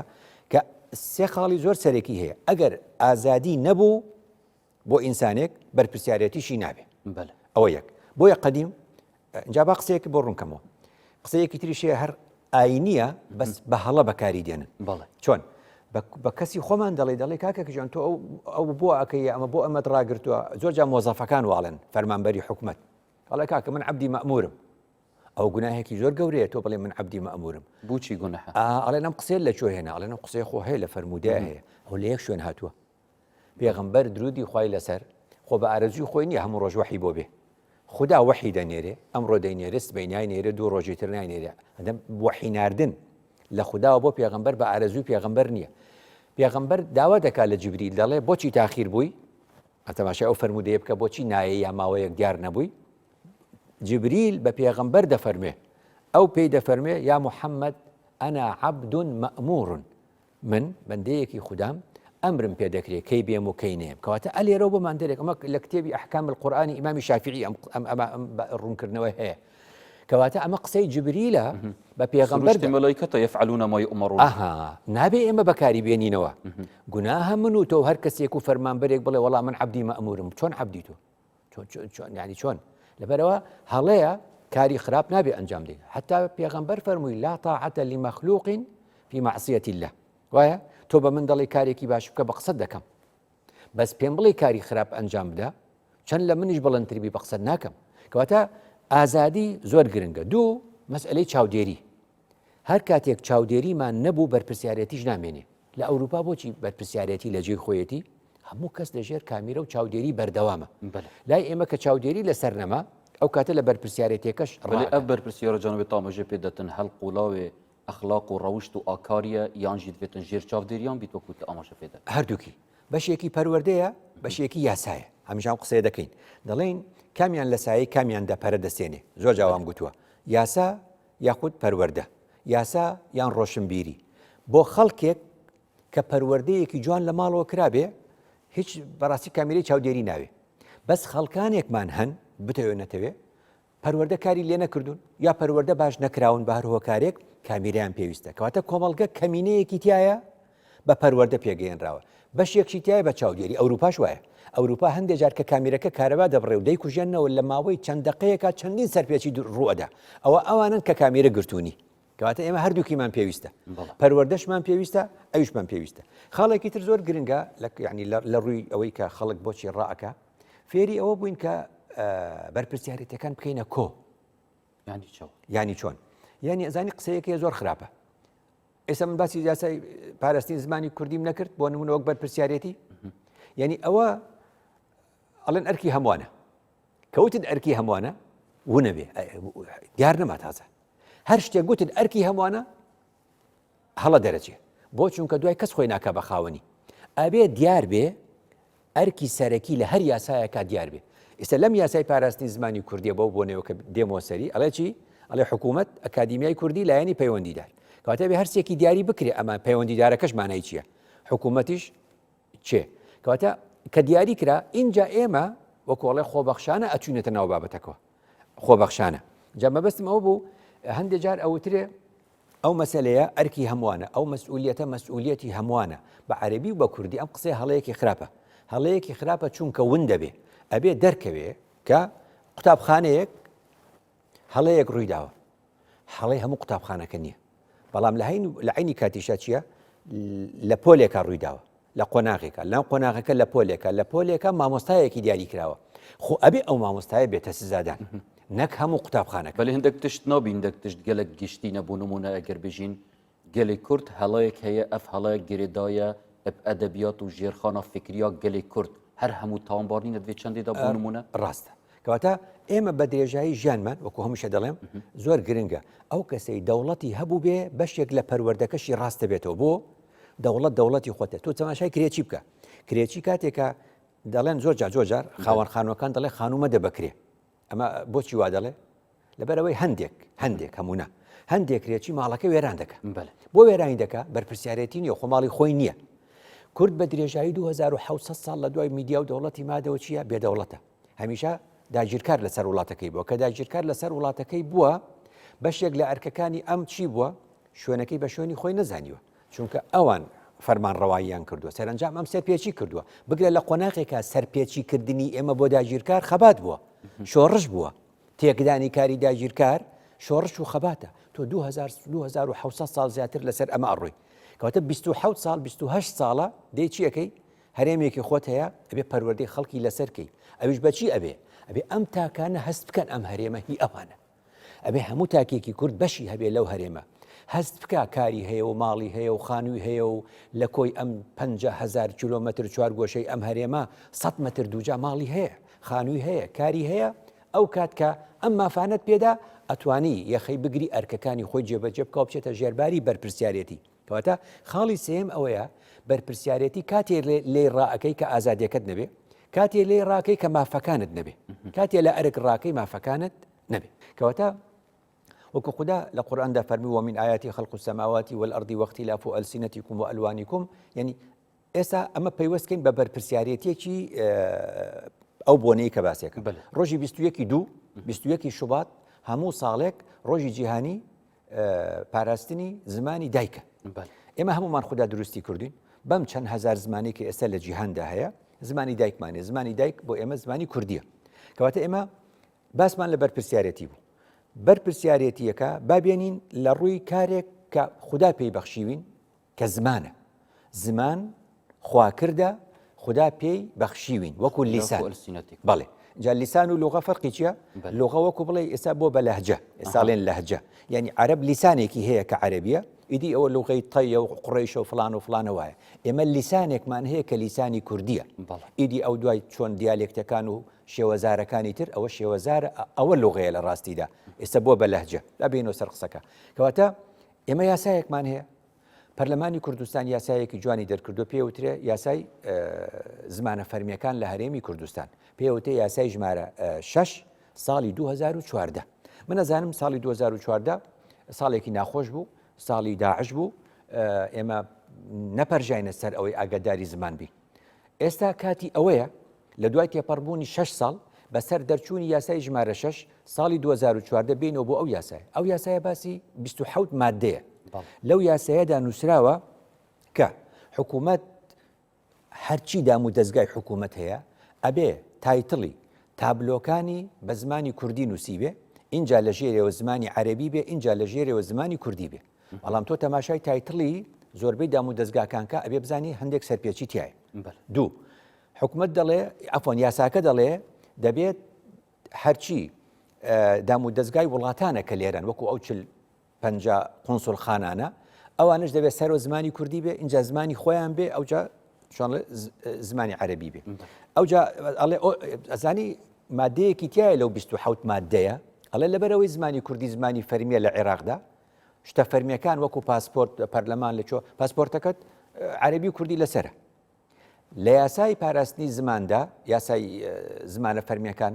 S2: کە سێ خاڵی زۆر سەرەکی هەیە ئەگەر ئازادی نەبوو بۆ ئینسانێک بەرپرسیارەتیشی نابێ ئەوە یەک بۆیە قەدیم جا با قسەیەک بۆ ڕوونکەمەوە. قسەیەکی تریش هەیە هەر ئاینیە بەس بە هەڵە بەکاری دێنن
S1: بەڵێ
S2: چۆن بە کەسی خۆمان دەڵێ دەڵێ کاکە کەژان تۆ ئەو ئەو بۆ ئەکەی ئەمە بۆ ئەمەت ڕاگرتووە زۆر جا مۆزەفەکان واڵێن فەرمانبەری حکومت ئەڵێ کاکە من عەبدی مەئمورم ئەو گوناهێکی زۆر گەورەیە تۆ بڵێ من عەبدی مەئمورم
S1: بۆچی گوناحە
S2: ئەڵێن ئەم قسەیە لە کوێ هێنا ئەڵێن ئەم قسەی خۆ هەیە لە فەرموودە هەیە ئەو لە یەک شوێن هاتووە پێغەمبەر درودی خوای لەسەر خۆ بە ئارەزوی خۆی نییە هەموو ڕۆژ وەحی بۆ بێ خودا وەحی دەنێرێ ئەمڕۆ دەینێرێ سبەی ناینێرێ دوو ڕۆژی تر ناینێرێ ئەدەم وەحی ناردن لە خوداوە بۆ پێغەمبەر بە ئارەزوی پێغەمبەر نییە پێغەمبەر داوا دەکات لە جبریل دەڵێ بۆچی تاخیر بووی ئەتەماشای ئەو فەرموودەیە بکە بۆچی نایە یا ماوەیەک دیار نەبووی جبریل بە پێغەمبەر دەفەرمێ ئەو پێی دەفەرمێ یا محەممەد ئەنا عەبد مەئمور من بەندەیەکی خودام ئەمرم پێ دەکرێ کەی بێم و کەی نێم کەواتە ئەلێرەوە بۆمان دەرێک ئەمە لە کتێبی ئەحکام القورئانی ئیمامی شافعی ئەم ئەم ئەمە ئەم ڕوونکردنەوە هەیە کەواتە ئەمە قسەی جبریلە بە پێغەمبەر
S1: سروشتی مەلایکەتە یفعلون ما یؤمرون
S2: ئەها نابێ ئێمە بەکاری بێنینەوە گوناهە من و تۆ هەر کەسێک و فەرمانبەرێک بڵێ وەڵا من عەبدی مەئمورم چۆن عەبدی تۆ چۆن چۆن چۆن یعنی چۆن لەبەرەوە هەڵەیە کاری خراپ نابێ ئەنجام دەین حتا پێغەمبەر فەرمووی لا طاعة لمخلوق في معصية الله وایە تۆ بە من دەڵێ کارێکی باش بکە بە قسەت دەکەم بەس پێم بڵێ کاری خراپ ئەنجام بدە چەند لە منیش بڵندتربی بە قسەت ناکەم کەواتە ئازادی زۆر گرنگە دوو مەسئلەی چاودێری هەر کاتێک چاودێریمان نەبوو بەرپرسیارێتیش نامێنێ. لە ئەوروپا بۆچی بەرپرسیارێتی لە جێی خۆیەتی؟ هەموو کەس لە ژێر کامیرە و چاودێری بەردەوامە. لای ئێمە کە چاودێری لەسەر نەما، ئەو کاتە لە بەرپرسیارێتیەکەش
S1: بەلێ
S2: ڕائەکات.
S1: ئەv بەرپرسیارە جانەبێ تامەژێ پێ دەتن هەل قولاوێ ئەخلاق و ڕەوشت و ئاکاریە یان ژی دڤێتن ژێر چاودێریان بیت وەکوو تە ئاماژە پێ دەت.
S2: هەردووکی. بەشێکی پەروەردەیە، بەشێکی یاسایە. هەمیشە ئەم قسەیە دەکەین. دەڵێین کامیان لە سایەی کامیاندا پەرە دەستێنێ. زۆر جا وام گوتووە. یاسا یاخود پەروەردە، یاسا یان ڕۆشنبیری، بۆ خەڵکێک کە پەروەردەیەکی جوان لە ماڵەوە کرابێ هیچ بەڕاستی کامیرەی چاودێری ناوێ بەس خەڵکانێکمان هەن بتەوێ نەتەوێ پەروەردە کاری لێ نەکردوون یا پەروەردە باش نەکراون بە هەر هۆکارێک کامیرەیان پێویستە کەواتە کۆمەڵگە کەمینەیەکی تایە بە پەروەردە پێگەیەنراوە، بەشێکشی تیایە بە چاودێری، ئەوروپاش وایە، ئەوروپا هەندێ جار کە کامیرەکە کارەبا دەبڕێ و دەیکوژێننەوە لە ماوەی چەند دەقەیەکا چەندین سەرپێچی ڕووئەدا، ئەوە ئەوانەن کە کامیرە گرتوونی، کەواتە ئێمە هەردووکیمان پێویستە، پەروەردەشمان پێویستە، ئەویشمان پێویستە. خاڵێکی تر زۆر گرنگە لە یانی لە ڕووی ئەوەی کە خەڵک بۆچی ڕائەکا، فێری ئەوە بووین کە بەرپرسیارێتیەکان بکەینە کۆ.
S1: یانی چۆن؟
S2: یانی چۆن؟ یانی ئەزانی قسەیەکەیە زۆر خراپە. ئێستا من باسی یاسای پاراستنی زمانی کوردیم نەکرد بۆ نمونە وەک بەرپرسیارەتی یعنی ئەوە ئەڵێن ئەرکی هەمووانە کەوتت ئەرکی هەمووانە ونەبێ دیار نەما تازە هەر شتێک گوتت ئەرکی هەمووانە هەڵە دەرەچێ بۆ چونکە دوای کەس خۆی ناکە بە خاوەنی ئەبێ دیار بێ ئەرکی سەرەکی لە هەر یاسایەکا دیار بێ. ئیستا لەم یاسای پاراستنی زمانی کوردیە بەو بۆنەیەوە کە دێمەوە سەری، ئەڵێ چی؟ ئەڵێ حکوومەت، ئەکادیمیای کوردی، لایەنی پەیوەندیدار. کەواتە ئەبێ هەر سێکی دیاری بکرێ ئەمە پەیوەندیدارەکەش مانای چییە؟ حکوومەتیش چێ؟ کەواتە کە دیاری کرا ئینجا ئێمە وەکو ئەڵێ خۆبەخشانە ئەچوینەتە ناو بابەتەکەوە. خۆبەخشانە. جا مەبەستم ئەوە بوو هەندێ جار ئەوترێ ئەو مەسەلەیە ئەرکی هەمووانە، ئەو مەسئولیەتە مەسئولیەتی هەمووانە، بە عەرەبی و بە کوردی ئەم قسەیە هەڵەیەکی خراپە، هەڵەیەکی خراپە چونکە ون دەبێ، ئەبێ دەرکەوێ کە قوتابخانەیەک هەڵەیەک ڕوویداوە، هەڵەی هەموو قوتابخانەکە نییە، بەڵام لە هەین لە عەینی کاتیشا چییە؟ لە پۆلێکا ڕوویداوە، لە قۆناغێکا، لەم قۆناغەکە لە پۆلێکا، لە پۆلێکا مامۆستایەکی دیاری کراوە، خۆ ئەبێ ئەو مامۆستایە بێتە سزادان نەک هەموو قوتابخانەکە.
S1: بەلی هندەک تشت نابی هندەک تشت گەلەک گشتی نە بۆ نمونە ئەگەر بژین گەلی کورد هەڵەیەک هەیە ئەف هەڵەیە گرێدایە ب ئەدەبیات و ژێرخانا فکریا گەلی کورد هەر هەموو تاوانبار نینە دوێ چەندێدا بۆ نمونە.
S2: ڕاستە. کەواتە ئێمە بە درێژایی ژیانمان وەکو هەمیشە دەڵێم زۆر گرنگە ئەو کەسەی دەوڵەتی هەبووبێ بەشێک لە پەروەردەکەشی ڕاست دەبێتەوە بۆ دەوڵەت دەوڵەتی خۆتە تۆ تەماشای کرێچی بکە کرێچی کاتێکە دەڵێن زۆر جار زۆر جار خاوەن خانووەکان دەڵێ خانوو مەدە بەکرێ ئەمە بۆچی وا دەڵێ لەبەرەوەی هەندێک هەندێک هەموونا هەندێک کرێچی ماڵەکە وێران دەکە بۆ وێرانی دەکە بەرپرسیارەتی نییە خۆ ماڵی خۆی نییە کورد بە درێژایی 2600 ساڵ لە دوای میدیا و دەوڵەتی مادەوە چییە بێدەوڵەتە هەمیشە داگیرکار لەسەر وڵاتەکەی بووە کە داگیرکار لەسەر وڵاتەکەی بووە بەشێک لە ئەرکەکانی ئەم چی بووە شوێنەکەی بە شوێنی خۆی نەزانیوە چونکە ئەوان فەرمانڕەواییان کردووە سەرەنجام ئەم سەرپێچی کردووە بگرە لە قۆناغێکا سەرپێچی کردنی ئێمە بۆ داگیرکار خەبات بووە شۆڕش بووە تێکدانی کاری داگیرکار. شۆڕش و خەباتە تۆ 2700 ساڵ زیاتر لەسەر ئەمە ئەڕۆی کەواتە 27 ساڵ 28 ساڵە دەی چیەکەی هەرێمێکی خۆت هەیە ئەبێ پەروەردەی خەڵکی لەسەر کەی ئەویش بەچی ئەبێ ئەبێ ئەم تاکانە هەست بکەن ئەم هەرێمە هی ئەوانە ئەبێ هەموو تاکێکی کورد بەشی هەبێ لەو هەرێمە هەست بکا کاری هەیە و ماڵی هەیە و خانووی هەیە و لە کۆی ئەم 50هزار کیلۆمەتر چوارگۆشەی ئەم هەرێمە 100 مەتر دووجا ماڵی هەیە خانووی هەیە کاری هەیە ئەو کات کە ئەم مافانەت پێدا ئەتوانی یەخەی بگری ئەرکەکانی خۆی جێبەجێ بکا و بچێتە ژێرباری بەرپرسیارێتی کەواتە خاڵی سێیەم ئەوەیە بەرپرسیارێتی کاتێ لێی ڕائەکەی کە ئازادیەکەت نەبێ کاتێ لێی ڕاکەی کە مافەکانت نەبێ کاتێ لە ئەرک ڕاکەی مافەکانت نەبێ کەواتە وەکو خدا لە قورئاندا فەرمی ومن آیاتی خلق السماوات والأرض واختلاف ألسنتكم وألوانكم یعنی ئێستا ئەمە پەیوەست کەین بە بەرپرسیارێتیەکی ئەو بۆنەی کە باسێکە ڕۆژی 21 دوو 21 شوبات هەموو ساڵێک ڕۆژی جیهانی پاراستنی زمانی دایکە ئێمە هەمومان خوددا دروستی کردوین بەم چەند هزار زمانی کە ئێستا لە جیهاندا هەیە زمانی دایکمانێ زمانی دایک بۆ ئێمە زمانی کوردیە کەواتە ئێمە باسمان لە بەرپرسیارەتی بوو بەرپرسیارەتیەکە بابێنین لە ڕووی کارێک کە خوددا پێی بەخشیوین کە زمانە زمان خواکردە خودا پێی بەخشیوین وەکو لیسان بەڵێ جا لیسان و لغە فەرقی چییە لغە وەکو بڵێ ئێستا بۆ بە لەهجە ئێساڵێن لەهجە یعنی عەرب لیسانێکی هەیە کە عەربیە ئیدی ئەوە لغەی تەیە و قڕیشە و فلان و فلانە وایە ئێمە لیسانێکمان هەیە کە لیسانی کوردیە ئیدی ئەو دوای چۆن دیالێکتەکان و شێوەزارەکانی تر ئەوە شێوەزارە ئەوە لغەیە لە ڕاستیدا ئێستا بۆ بە لەهجە لا بینەوە سەر قسەکە کەواتە ئێمە یاسایەکمان هەیە پەرلەمانی کوردستان یاسایەکی جوانی دەرکردو پێوترێ یاسای زمانە فەرمیەکان لە هەرێمی کوردستان پێوتێ یاسای ژمارە 6 ساڵی 2014 من ئەزانم ساڵی 2014 ساڵێکی ناخۆش بوو ساڵی داعش بوو ئێمە نەپەرژاینە سەر ئەوەی ئاگاداری زمان بین ئێستا کاتی ئەوەیە لە دوای تێپەڕبوونی شەش ساڵ بەسەر دەرچوونی یاسای ژمارە شەش ساڵی 2014 بێینەوە بۆ ئەو یاسایە. ئەو یاسایە باسی 27 مادەیە. لەو یاسایەدا نووسراوە کە حکوومەت هەرچی دام و دەزگای حکوومەت هەیە ئەبێ title ی تابلۆکانی بە زمانی کوردی نووسیبێ ئینجا لە ژێرەوە زمانی عەرەبی بێ ئینجا لە ژێرەوە زمانی کوردی بێ بەڵام تۆ تەماشای title ی زۆربەی دام و دەزگاکان کە ئەبێ بزانی هەندێک سەرپێچی تایە دوو حکومەت دەڵێ عەفوەن یاساکە دەڵێ دەبێت هەرچی دام و دەزگای وڵاتانە کە لێرەن وەکو ئەو چل پ قونسولخانانە ئەوانش دەبێت سەرۆ زمانی کوردی بێ اینجا زمانی خۆیان بێ ئەوجا چۆن زمانی عەربی بێ ئەوجا ئەڵێ ئەزانی مادەیەکی تایە لەو 27 مادەیە ئەڵێ لەبەرەوەی زمانی کوردی زمانی فەرمیە لە عێراقدا شتە فەرمیەکان وەکو پاسپۆرت پەرلەمان لە چۆ پاسپۆرتەکەت عەربی و کوردی لەسرە لە یاسای پاراستنی زماندا، یاسای زمانە فەرمیەکان،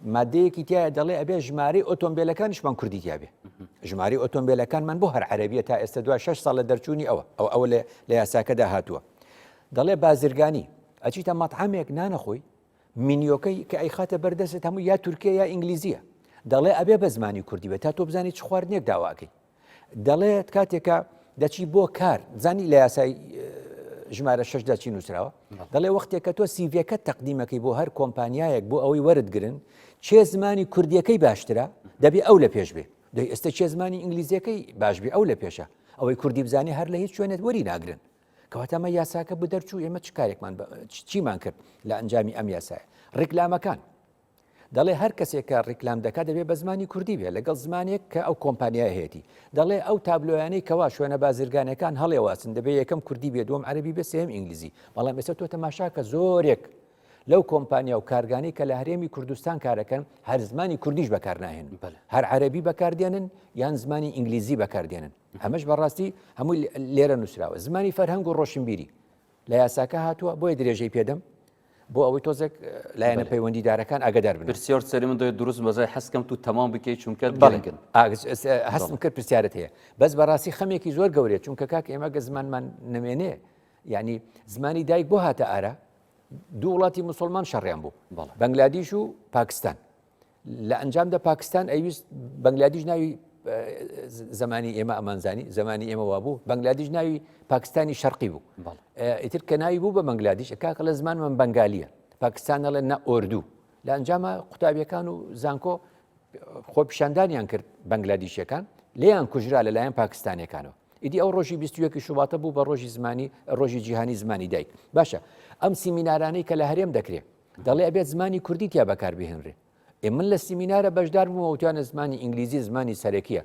S2: مادەیەکی تایە دەڵێ ئەبێ ژمارەی ئۆتۆمبیلەکانیشمان کوردی تیاابێ ژماری ئۆتۆمبیلەکانمان بۆ هەر عەربیە تا ئێستا دوای 6 ساڵ لە دەرچوونی ئەوە ئەو ئەوە لە یاساکەدا هاتووە دەڵێ بازرگانی ئەچیتە مەطعەمێک نانەخۆی مینیۆکەی کە ئەیخاتە بەردەست هەموو یا تورکیا یا ئینگلیزیە دەڵێ ئەبێ بە زمانی کوردی بێت تا تۆ بزانی چ خواردنێک داواکەی دەڵێت کاتێکە دەچی بۆ کار زانی لە یاسای ژمارە شەشدا چی نووسراوە دەڵێ وەختێک کە تۆ سیڤەکە تەقدیمەکەی بۆ هەر کۆمپانیایەک بۆ ئەوەی وەرت گرن چێ زمانی کوردیەکەی باشترە دەبێ ئەو لە پێش بێ دەی ئێستا چێ زمانی ئینگلیزیەکەی باش بێ ئەو لە پێشە ئەوەی کوردی بزانێ هەر لە هیچ شوێنێت وەری ناگرن کەواتە ئەمە یاساکە بۆ دەرچوو ئێمە چ کارێکمان چیمان کرد لە ئەنجامی ئەم یاسایە ڕیکلامەکان دەڵێ هەر کەسێک کە ڕیکلام دەکات دەبێت بە زمانی کوردی بێت لەگەڵ زمانێک کە ئەو کۆمپانیای هەیەی دەڵێ ئەو تابلۆیانەی کەوا شوێنە بازرگانەکان هەڵێواسن دەبێت یەکەم کوردی بێ دووەم عەربی بێ سێم ئینگلیزی بەڵام ئێستا تۆ تەماشا کە زۆرێک لەو کۆمپانیا و کارگانی کە لە هەرێمی کوردستان کارەکەن هەر زمانی کوردیش بەکارناهێنن هەر عەربی بەکاردێنن یان زمانی ئینگلیزی بەکاردێنن ئەمەش بەڕاستی هەمووی لێرە نووسراوە زمانی فەرهەنگ و ڕۆشنبیری لە یاساکە هاتووە بۆیە درێژەی پێدەم بۆ ئەوەی تۆزێک لایەنە پەیوەندیدارەکان ئاگدار بن.
S1: پرسیار سەری من دەوێت دروست مەزای حەزکەم تو تەمام بکەی چونکە
S2: گرنگن. هەستم کرد پرسیارت هەیە بەس بەڕاستی خەمێکی زۆر گەورەیە چونکە کاک ئێمە گە زمانمان نەمێنێ یعنی زمانی دایک بۆ هاتە ئارا دوو وڵاتی مسلمان شەڕیان بوو بەنگلادیش و پاکستان لە ئەنجامدا پاکستان ئەیویست بەنگلادیش ناوی زمانی ئێمە ئەمانزانی زمانی ئێمە وابوو بەنگلادیش ناوی پاکستانی شەرقی بوو ئیتر کە ناوی بوو بە بەنگلادیش کاکە لە زمانمان بەنگالیە پاکستان ئەڵێ نە ئۆردوو لە ئەنجامە قوتابیەکان و زانکۆ. خۆپیشاندانیان کرد بەنگلادیشیەکان لێیان کوژرا لەلایەن پاکستانیەکانەوە ئیدی ئەو ڕۆژی 21 شوباتە بوو بە ڕۆژی زمانی ڕۆژی جیهانی زمانی دایک باشە ئەم سیمینارانەی کە لە هەرێم دەکرێت دەڵێ ئەبێت زمانی کوردی تیا بەکار بهێنرێ ئێ من لە سیمینارە بەشدار بوومە وتیانە زمانی ئینگلیزی زمانی سەرەکیە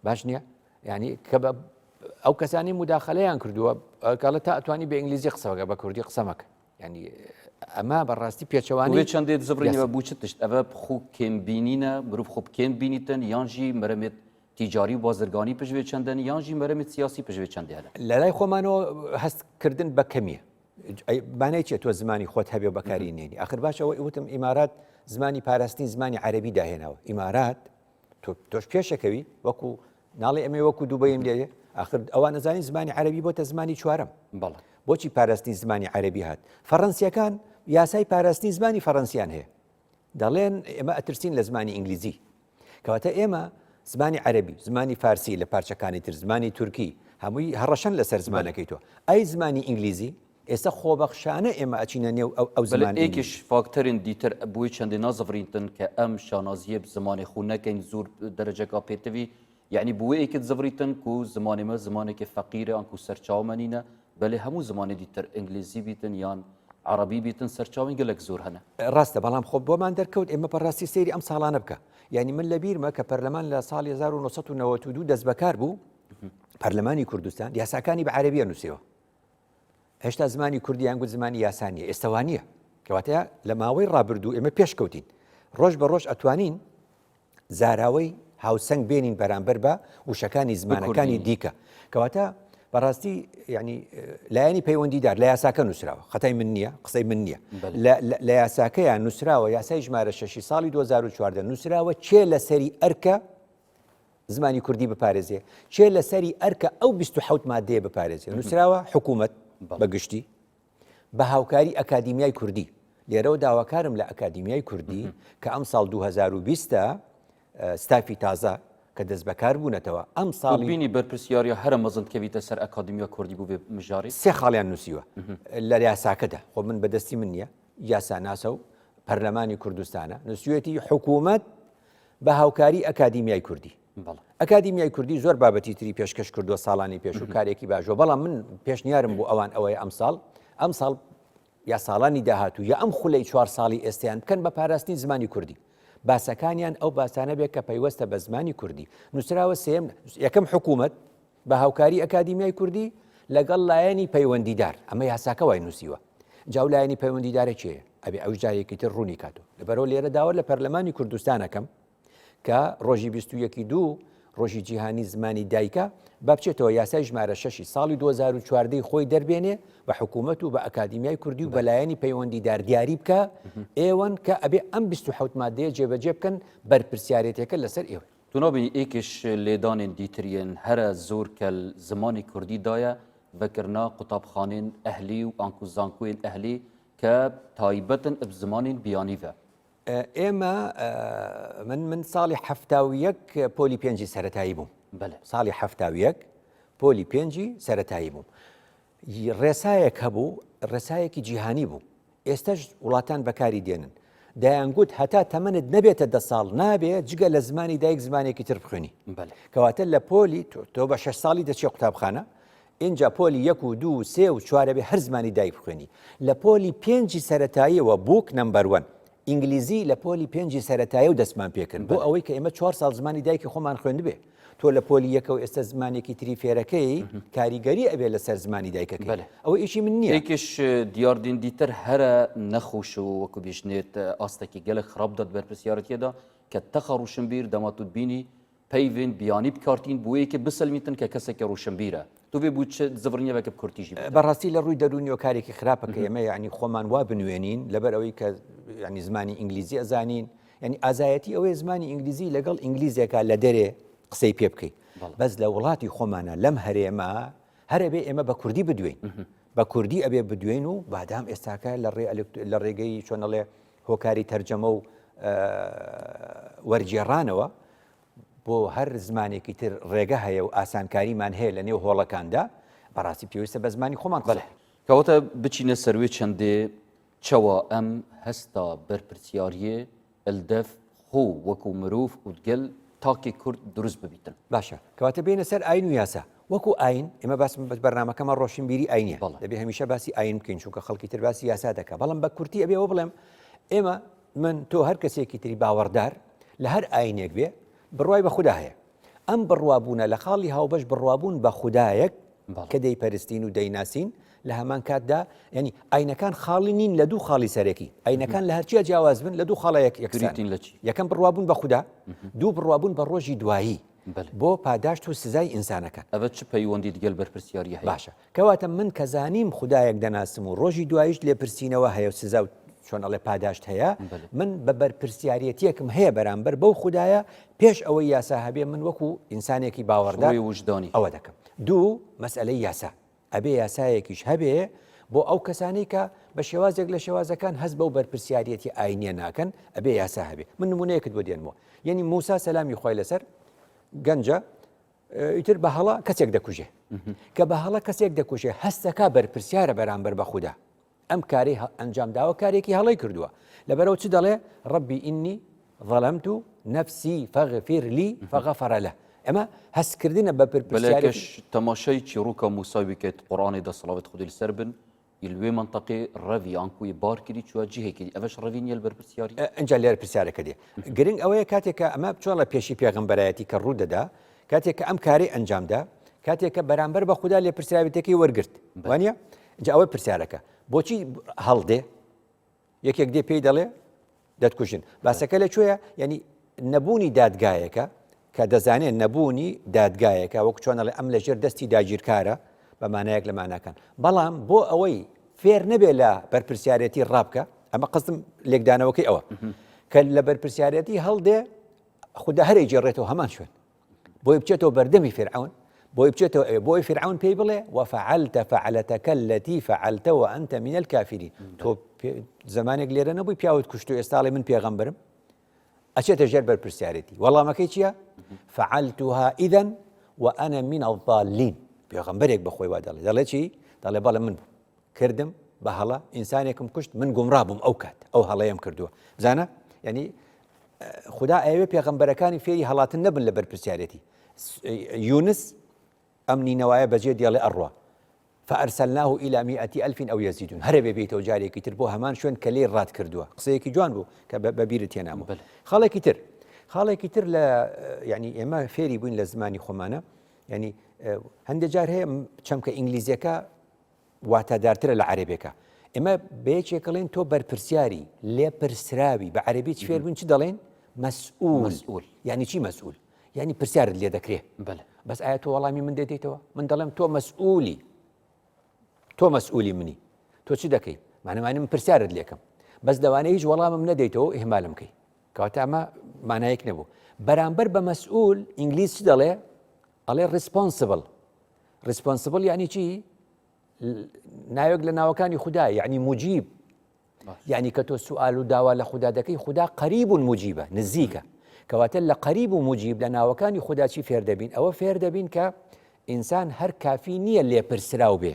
S2: باش نییە ینی کە بە ئەو کەسانی مداخلەیان کردووە کاڵە تا ئەتوانی بە ئینگلیزی قسەوەگە بە کوردی قسەمەکە ینی ئەمە بەڕاستی پێچەوانەی
S1: چەندێ زبڕینەوە بوو چ تشت ئەvە خو کێم بینینە مرۆڤ خۆ کێم بینیتن یانژی مەرەمێت تیجاری و بازرگانی پشوێ چەندن یانژی مەرەمێت سیاسی پشوێ چەندێ هەنە
S2: لەلای خۆمانەوە هەستکردن بە کەمیە مانای چیە تۆ زمانی خۆت هەبێ و بەکاری نێنی ئەخر باش ئەوەی وتم ئیمارات زمانی پاراستنی زمانی عەربی داهێناوە ئیمارات تۆش پێشەکەوی وەکو ناڵێ ئەمێ وەکو دوبەیم لێ ئاخر ئەوان نەزانین زمانی عەربی بۆتە زمانی چوارەم
S1: بەڵێ
S2: بۆچی پاراستنی زمانی عەربی هات فەڕەنسیەکان یاسای پاراستنی زمانی فەڕەنسیان هەیە دەڵێن ئێمە ئەترسین لە زمانی ئینگلیزی کەواتە ئێمە زمانی عەربی زمانی فارسی لە پارچەکانی تر زمانی تورکی هەمووی هەڕەشەن لەسەر زمانەکەی تۆ ئەی زمانی ئینگلیزی ئێستا خۆبەخشانە ئێمە ئەچینە نێو ئەو ئەو زمان
S1: ئێکش فاکتەرن دیتر بووی چەندی نازڤرینتن کە ئەم شانازیە زمانی خو نەکەین زۆر دەرەجەکە پێتوی یەعنی بوێ ئێکت زڤریتن کو زمانێ مە زمانێکێ فەقیرە ئانکو سەرچاوە مە نینە، بەلێ هەموو زمانێ دیتر ئینگلیزی بیتن یان عەڕەبی بیتن سەرچاوەین گەلەک زۆر هەنە.
S2: ڕاستە بەڵام خۆ بۆمان دەرکەوت ئێمە بەڕاستی سەیری ئەم ساڵانە بکە یانی من لەبیرمە کە پەرلەمان لە ساڵی 1992 دەستبەکار بوو پەرلەمانی کوردستان یاساکانی بە عەرەبیە نووسیوە هێشتا زمانی کوردیان گوت زمانی یاسا نیە ئێستا وا نییە کەواتە لە ماوەی ڕابردوو ئێمە پێشکەوتین ڕۆژ بە ڕۆژ ئەتوانین زاراوەی هاوسەنگ بێنین بەرامبەر بە وشەکانی زمانەکانی دیکە کەواتە بەڕاستی ینی لایەنی پەیوەندیدار لە یاساکە نووسراوە خەتای من نییە قسەی من نییە لە یاساکەیان نووسراوە یاسای ژمارە شەشی ساڵی 2014 نووسراوە چێ لەسەری ئەرکە زمانی کوردی بپارێزێ چێ لەسەری ئەرکە ئەو 27 مادەیە بپارێزێ نووسراوە حکوومەت بەگشتی بە هاوکاری ئەکادیمیای کوردی. لێرەوە داواکارم لە ئەکادیمیای کوردی کە ئەمساڵ 2020 ستافی تازە کە دەستبەکار بوونەتەوە ئەم ساڵی
S1: بینی بەرپرسیاریە هەرە مەزن کەویتە سەر ئەکادیمیا کوردی بوو بێ مژاری
S2: سێ خاڵیان نووسیوە لە یاساکەدا خۆ من بەدەستی من نییە یاساناسە و پەرلەمانی کوردستانە نووسوێتی حکوومەت بە هاوکاری ئەکادیمیای کوردی ئەکادیمیای کوردی زۆر بابەتی تری پێشکەش کردووە ساڵانی پێش و کارێکی باشوە بەڵام من پێشنیارم بۆ ئەوان ئەوەیە ئەمساڵ ئەمساڵ یا ساڵانی داهاتوو یا ئەم خولەی چوار ساڵی ئێستیان بکەن بە پاراستنی زمانی کوردی باسەکانیان ئەو باسانە بێت کە پەیوەستە بە زمانی کوردی نووسراوە سێم یەکەم حکوومەت بە هاوکاری ئەکادیمیای کوردی لەگەڵ لایەنی پەیوەندیدار ئەمە یاساکە وای نووسیوە جا و لایەنی پەیوەندیدارە کێیە ئەبێ ئەوش جارێکی تر ڕوونی کاتەوە لەبەرەوە لێرە داوا لە پەرلەمانی کوردستانەکەم کە ڕۆژی 21 دوو ڕۆژی جیهانی زمانی دایکە با بچێتەوە یاسای ژمارە شەشی ساڵی 2014 خۆی دەربێنێ بە حکوومەت و بە ئەکادیمیای کوردی و بەلایەنی پەیوەندیدار دیاری بکە ئێوەن کە ئەبێ ئەم 27 مادەیە جێبەجێ بکەن بەرپرسیارێتەکە لەسەر ئێوە
S1: تو نابینی ئێکش لێدانێن دیتریێن هەرە زۆر کەل زمانی کوردی دایە ڤکرنا قوتابخانێن ئەهلی و ئانکو زانکۆێن ئەهلی کە تایبەتن ئب زمانێن بیانی ڤە.
S2: ئێمە من من ساڵی 71 پۆلی پێنجی سەتایی بووم
S1: بەلێ.
S2: ساڵی 71 پۆلی پێنجی سەتایی بووم ڕێسایەک هەبوو ڕێسایەکی جیهانی بوو ئێستاش وڵاتان بەکاری دێنن دەیانگوت هەتا تەمەنت نەبێتە دە ساڵ نابێ جگە لە زمانی دایک زمانێکی تر بخوێنی کەواتە لە پۆلی تۆ بە شەش ساڵی دەچێ قوتابخانە ئینجا پۆلی یەک و دوو و سێ و چوارە بێ هەر زمانی دایک بخوێنی لە پۆلی پێنجی سەتاییەوە book number one ئینگلیزی لە پۆلی پێنجی سەرەتایە و دەستمان پێکرد بۆ ئەوەی کە ئێمە چوار ساڵ زمانی دایکی خۆمان خوێندبێ تۆ لە پۆلی یەکەوە ئێستا زمانێکی تری فێرەکەی کاریگەری ئەبێ لەسەر زمانی دایکەکەی
S1: بەلێ.
S2: ئەوە ئیشی من نییە.
S1: یەکیش دیاردین دیتر هەرە نەخۆش و وەکو بیژنێت ئاستەکی گەلەک خراپ دات بەرپرسیارەتیەدا کە تەخە ڕوشنبیر دەما تو بینی پەیڤێن بیانی بکارتین بۆ یەکێ بسەلمیتن کە کەسێکی ڕوشنبیرە تو بێ بوو چ زڤرنیە بەکە کورتی ژی بکە.
S2: بەڕاستی لە ڕووی دەروونیەوە کارێکی خراپە کە ئێمە یانی خۆمان وا بنوێنین لەبەر ئەوەی کە یانی زمانی ئینگلیزی ئەزانین یانی ئازایەتی ئەوەیە زمانی ئینگلیزی لەگەڵ ئینگلیزێکا لە دەرێ قسەی پێ بکەی بەس لە وڵاتی خۆمانە لەم هەرێمە هەر ئەبێ ئێمە بە کوردی بدوێین بە کوردی ئەبێ بدوێین و بادام ئێستاکە لە ڕێ لە ڕێگەی چۆنەڵێ هۆکاری تەرجەمە و وەرگێڕانەوە بۆ هەر زمانێکی تر ڕێگە هەیە و ئاسانکاریمان هەیە لە نێو هۆڵەکاندا بەڕاستی پێویستە بە زمانی خۆمان قسە
S1: بەڵێ کەواتە بچینە سەروێ چەندێ چەوا ئەم هەستا بەرپرسیاریێ الدەف خۆ وەکو مرۆڤ و دگەل تاکی کورد دروست ببیتن.
S2: باشە کەواتە بێینە سەر ئاین و یاسا. وەکو ئاین ئێمە باس بەرنامەکەمان ڕۆشنبیری ئاینیە دەبێ هەمیشە باسی ئاین بکەین چونکە خەڵکی تر باسی یاسا دەکا بەڵام بە کورتی ئەبێ ئەوە بڵێم ئێمە من تۆ هەر کەسێکی تری باوەڕدار لە هەر ئاینێک بێ بڕوای بە خودا هەیە ئەم بڕوابوونە لە خاڵی هاوبەش بڕوابوون بە خودایەک کە دەیپەرستین و دەیناسین لە هەمان کاتدا ینی ئاینەکان خاڵی نین لە دوو خاڵی سەرەکی ئاینەکان لە هەرچیە جیاواز بن لە دوو خاڵە یەک یەکسانین لە چی یەکەم بڕوابوون بە خودا دوو بڕوابوون بە ڕۆژی دوایی بۆ پاداشت و سزای ئینسانەکان.
S1: ئەڤە چ پەیوەندی دگەل بەرپرسیاریە هەیە؟
S2: باشە کەواتە من کە زانیم خودایەک دەناسم و ڕۆژی دواییش لێپرسینەوە هەیە و سزا و چۆن ئەڵێ پاداشت هەیە من بە بەرپرسیارەتیەکم هەیە بەرامبەر بەو خودایە پێش ئەوەی یاسا هەبێ من وەکو ئینسانێکی باوەڕدار
S1: وجدانی
S2: ئەوە دەکەم دوو مەسئلەی یاسا ئەبێ یاسایەکیش هەبێ بۆ ئەو کەسانەی کە بە شێوازێک لە شێوازەکان هەست بەو بەرپرسیارەتی ئاینیە ناکەن ئەبێ یاسا هەبێ من نمونەیەکت بۆ دێنمەوە یعنی موسا سەلامی خوای لەسەر گەنجە ئیتر بە هەڵە کەسێک دەکوژێ کە بە هەڵە کەسێک دەکوژێ هەستەکە بەرپرسیارە بەرامبەر بە خودا ئەم کارەی ئەنجام داوە کارێکی هەڵەی کردووە لەبەرەوە چ دەڵێ ربی إني ظلمت نفسي فاغفر لي فغفر له ئەمە هەستکردنە بە
S1: پرپرسیارێکش تەماشای چیڕوکە موسای بکەیت قورآانی دە سڵاوت خودی لەسەر بن لوێ منطقی ڕەوی ئانکوی بار کردی چوە جهێکی ئەوەش ڕەوی نیە بەرپرسیاری
S2: ئەنجا لێرە پرسیارەکە دێ گرنگ ئەوەیە کاتێک کە ئەمە چۆن لە پێشی پێغەمبەرایەتی کە ڕوو دەدا کاتێک کە ئەم کارەی ئەنجامدا کاتێک کە بەرامبەر بە خودا لێپرسراوێتەکەی وەرگرت وانە جا ئەوەی پرسیارەکە بۆچی هەڵدێ یەکێک دێ پێی دەڵێ دەتکوژن باسەکە لە کوێیە یعنی نەبوونی دادگایەکە کە دەزانێت نەبوونی دادگایەکە وەک چۆنەڵێ ئەم لەژێر دەستی داگیرکارە بە مانایەک لە ماناکان بەڵام بۆ ئەوەی فێر نەبێ لە بەرپرسیارەتی ڕابکە ئەمە قستم لێکدانەوەکەی ئەوە کە لە بەرپرسیارەتی هەڵدێ خوددا هەرێ گێڕێتەوە هەمان شوێن بۆی بچێتەوە بەردەمی فیرعەون بۆی بچێتەوە ئەوێ بۆی فیرعەون پێی بڵێ وفعلت فعلتك التي فعلت وأنت من الكافرين تۆ زمانێک لێرە نەبووی پیاوت کوشت و ئێستاڵی من پێغەمبەرم ئەچێتە ژێر بەرپرسیارێتی وەڵامەکەی چییە فعلتها إذا وأنا من الضالين پێغەمبەرێک بەخۆی وا دەڵێ دەڵێ چی دەڵێ بەڵێ من بوو کردم بە هەڵە ئینسانێکم کوشت من گومڕا بووم ئەو کات ئەو هەڵەیەم کردووە بزانە یعنی خودا ئەیەوێ پێغەمبەرەکانی فێری هەڵاتن نەبن لە بەرپرسیارێتی یونس ئەم نینەوایە بەجێ دێڵێ ئەڕوا فأرسلناه إلى مئة ألف أو يزيدون هەرە بێ بێتەوە جارێکی تر بۆ هەمان شوێن کە لێی ڕات کردووە قسەیەکی جوان بوو کە بە بیرت هێنامەوە خاڵێکی تر خاڵێکی تر لە یعنی ئێمە فێری بووین لە زمانی خۆمانە یعنی هەندێک جار هەیە چەمکە ئینگلیزیەکە واتادارترە لە عەرەبێکە. ئێمە بە یەکێک ئەڵێن تۆ بەرپرسیاری، لێپرسراوی، بە عەرەبی چ فێر بووین چ دەڵێن؟ مەسئول.
S1: مەسئول.
S2: یانی چی مەسئول؟ یانی پرسیارت لێ دەکرێ.
S1: بەلێ.
S2: بەس ئایا تۆ وەڵامی من دەدەیتەوە؟ من دەڵێم تۆ مەسئولی. تۆ مەسئولی منی. تۆ چ دەکەی؟ معنی معنی من پرسیارت لێکەم. بەس لەوانەیە هیچ وەڵامم نەدەیتەوە و ئیهمالم کەی. کەواتە ئەمە مانایەک نەبوو. بەرامبەر بە مەسئول ئینگلیز چ دەڵێ؟ ئەڵێ responsible. Responsible یعنی چی؟ ناوێک لە ناوەکانی خودا یعنی مجیب یعنی کە تۆ سوال و داوا لە خودا دەکەی خودا قەریب و مجیبە نزیکە کەواتە لە قەریب و مجیب لە ناوەکانی خودا چی فێر دەبین ئەوە فێر دەبین کە ئینسان هەر کافی نییە لێپرسراو بێ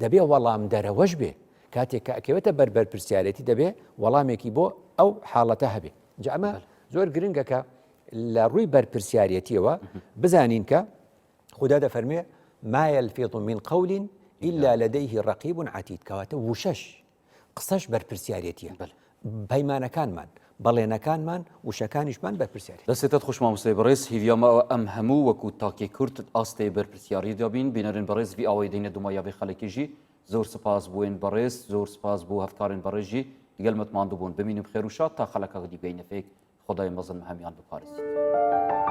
S2: دەبێ وەڵام دەرەوەش بێ کاتێک کە ئەکەوێتە بەر بەرپرسیارەتی دەبێ وەڵامێکی بۆ ئەو حاڵەتە هەبێ جا ئەمە زۆر گرنگە کە لە ڕووی بەرپرسیارەتیەوە بزانین کە خودا دەفەرموێ، ما یلفظ من قول الا لدیه رقیب عتید، کەواتە وشەش، قسەش بەرپرسیارێتیە، پەیمانەکانمان، بەڵێنەکانمان، وشەکانیشمان بەرپرسیارێتی.
S1: دەستێتت خوش مامۆستای بەڕێز هیویامە ئەوە ئەم هەموو وەکو تاکی کورد ئاستێ بەرپرسیاری دابین بینەرێن بەڕێز ڤی ئاوای دینە دوما یاڤێ خەلەکی ژی زۆر سپاس بوێن بەڕێز زۆر سپاس بو هەڤکارێن بەڕێز ژی دگەل مت ماندوو بوون بمینم خێر و شاد تا خەلەکاک دی بگەینە فێک خودای مەزن هەمیان بپارێزیت.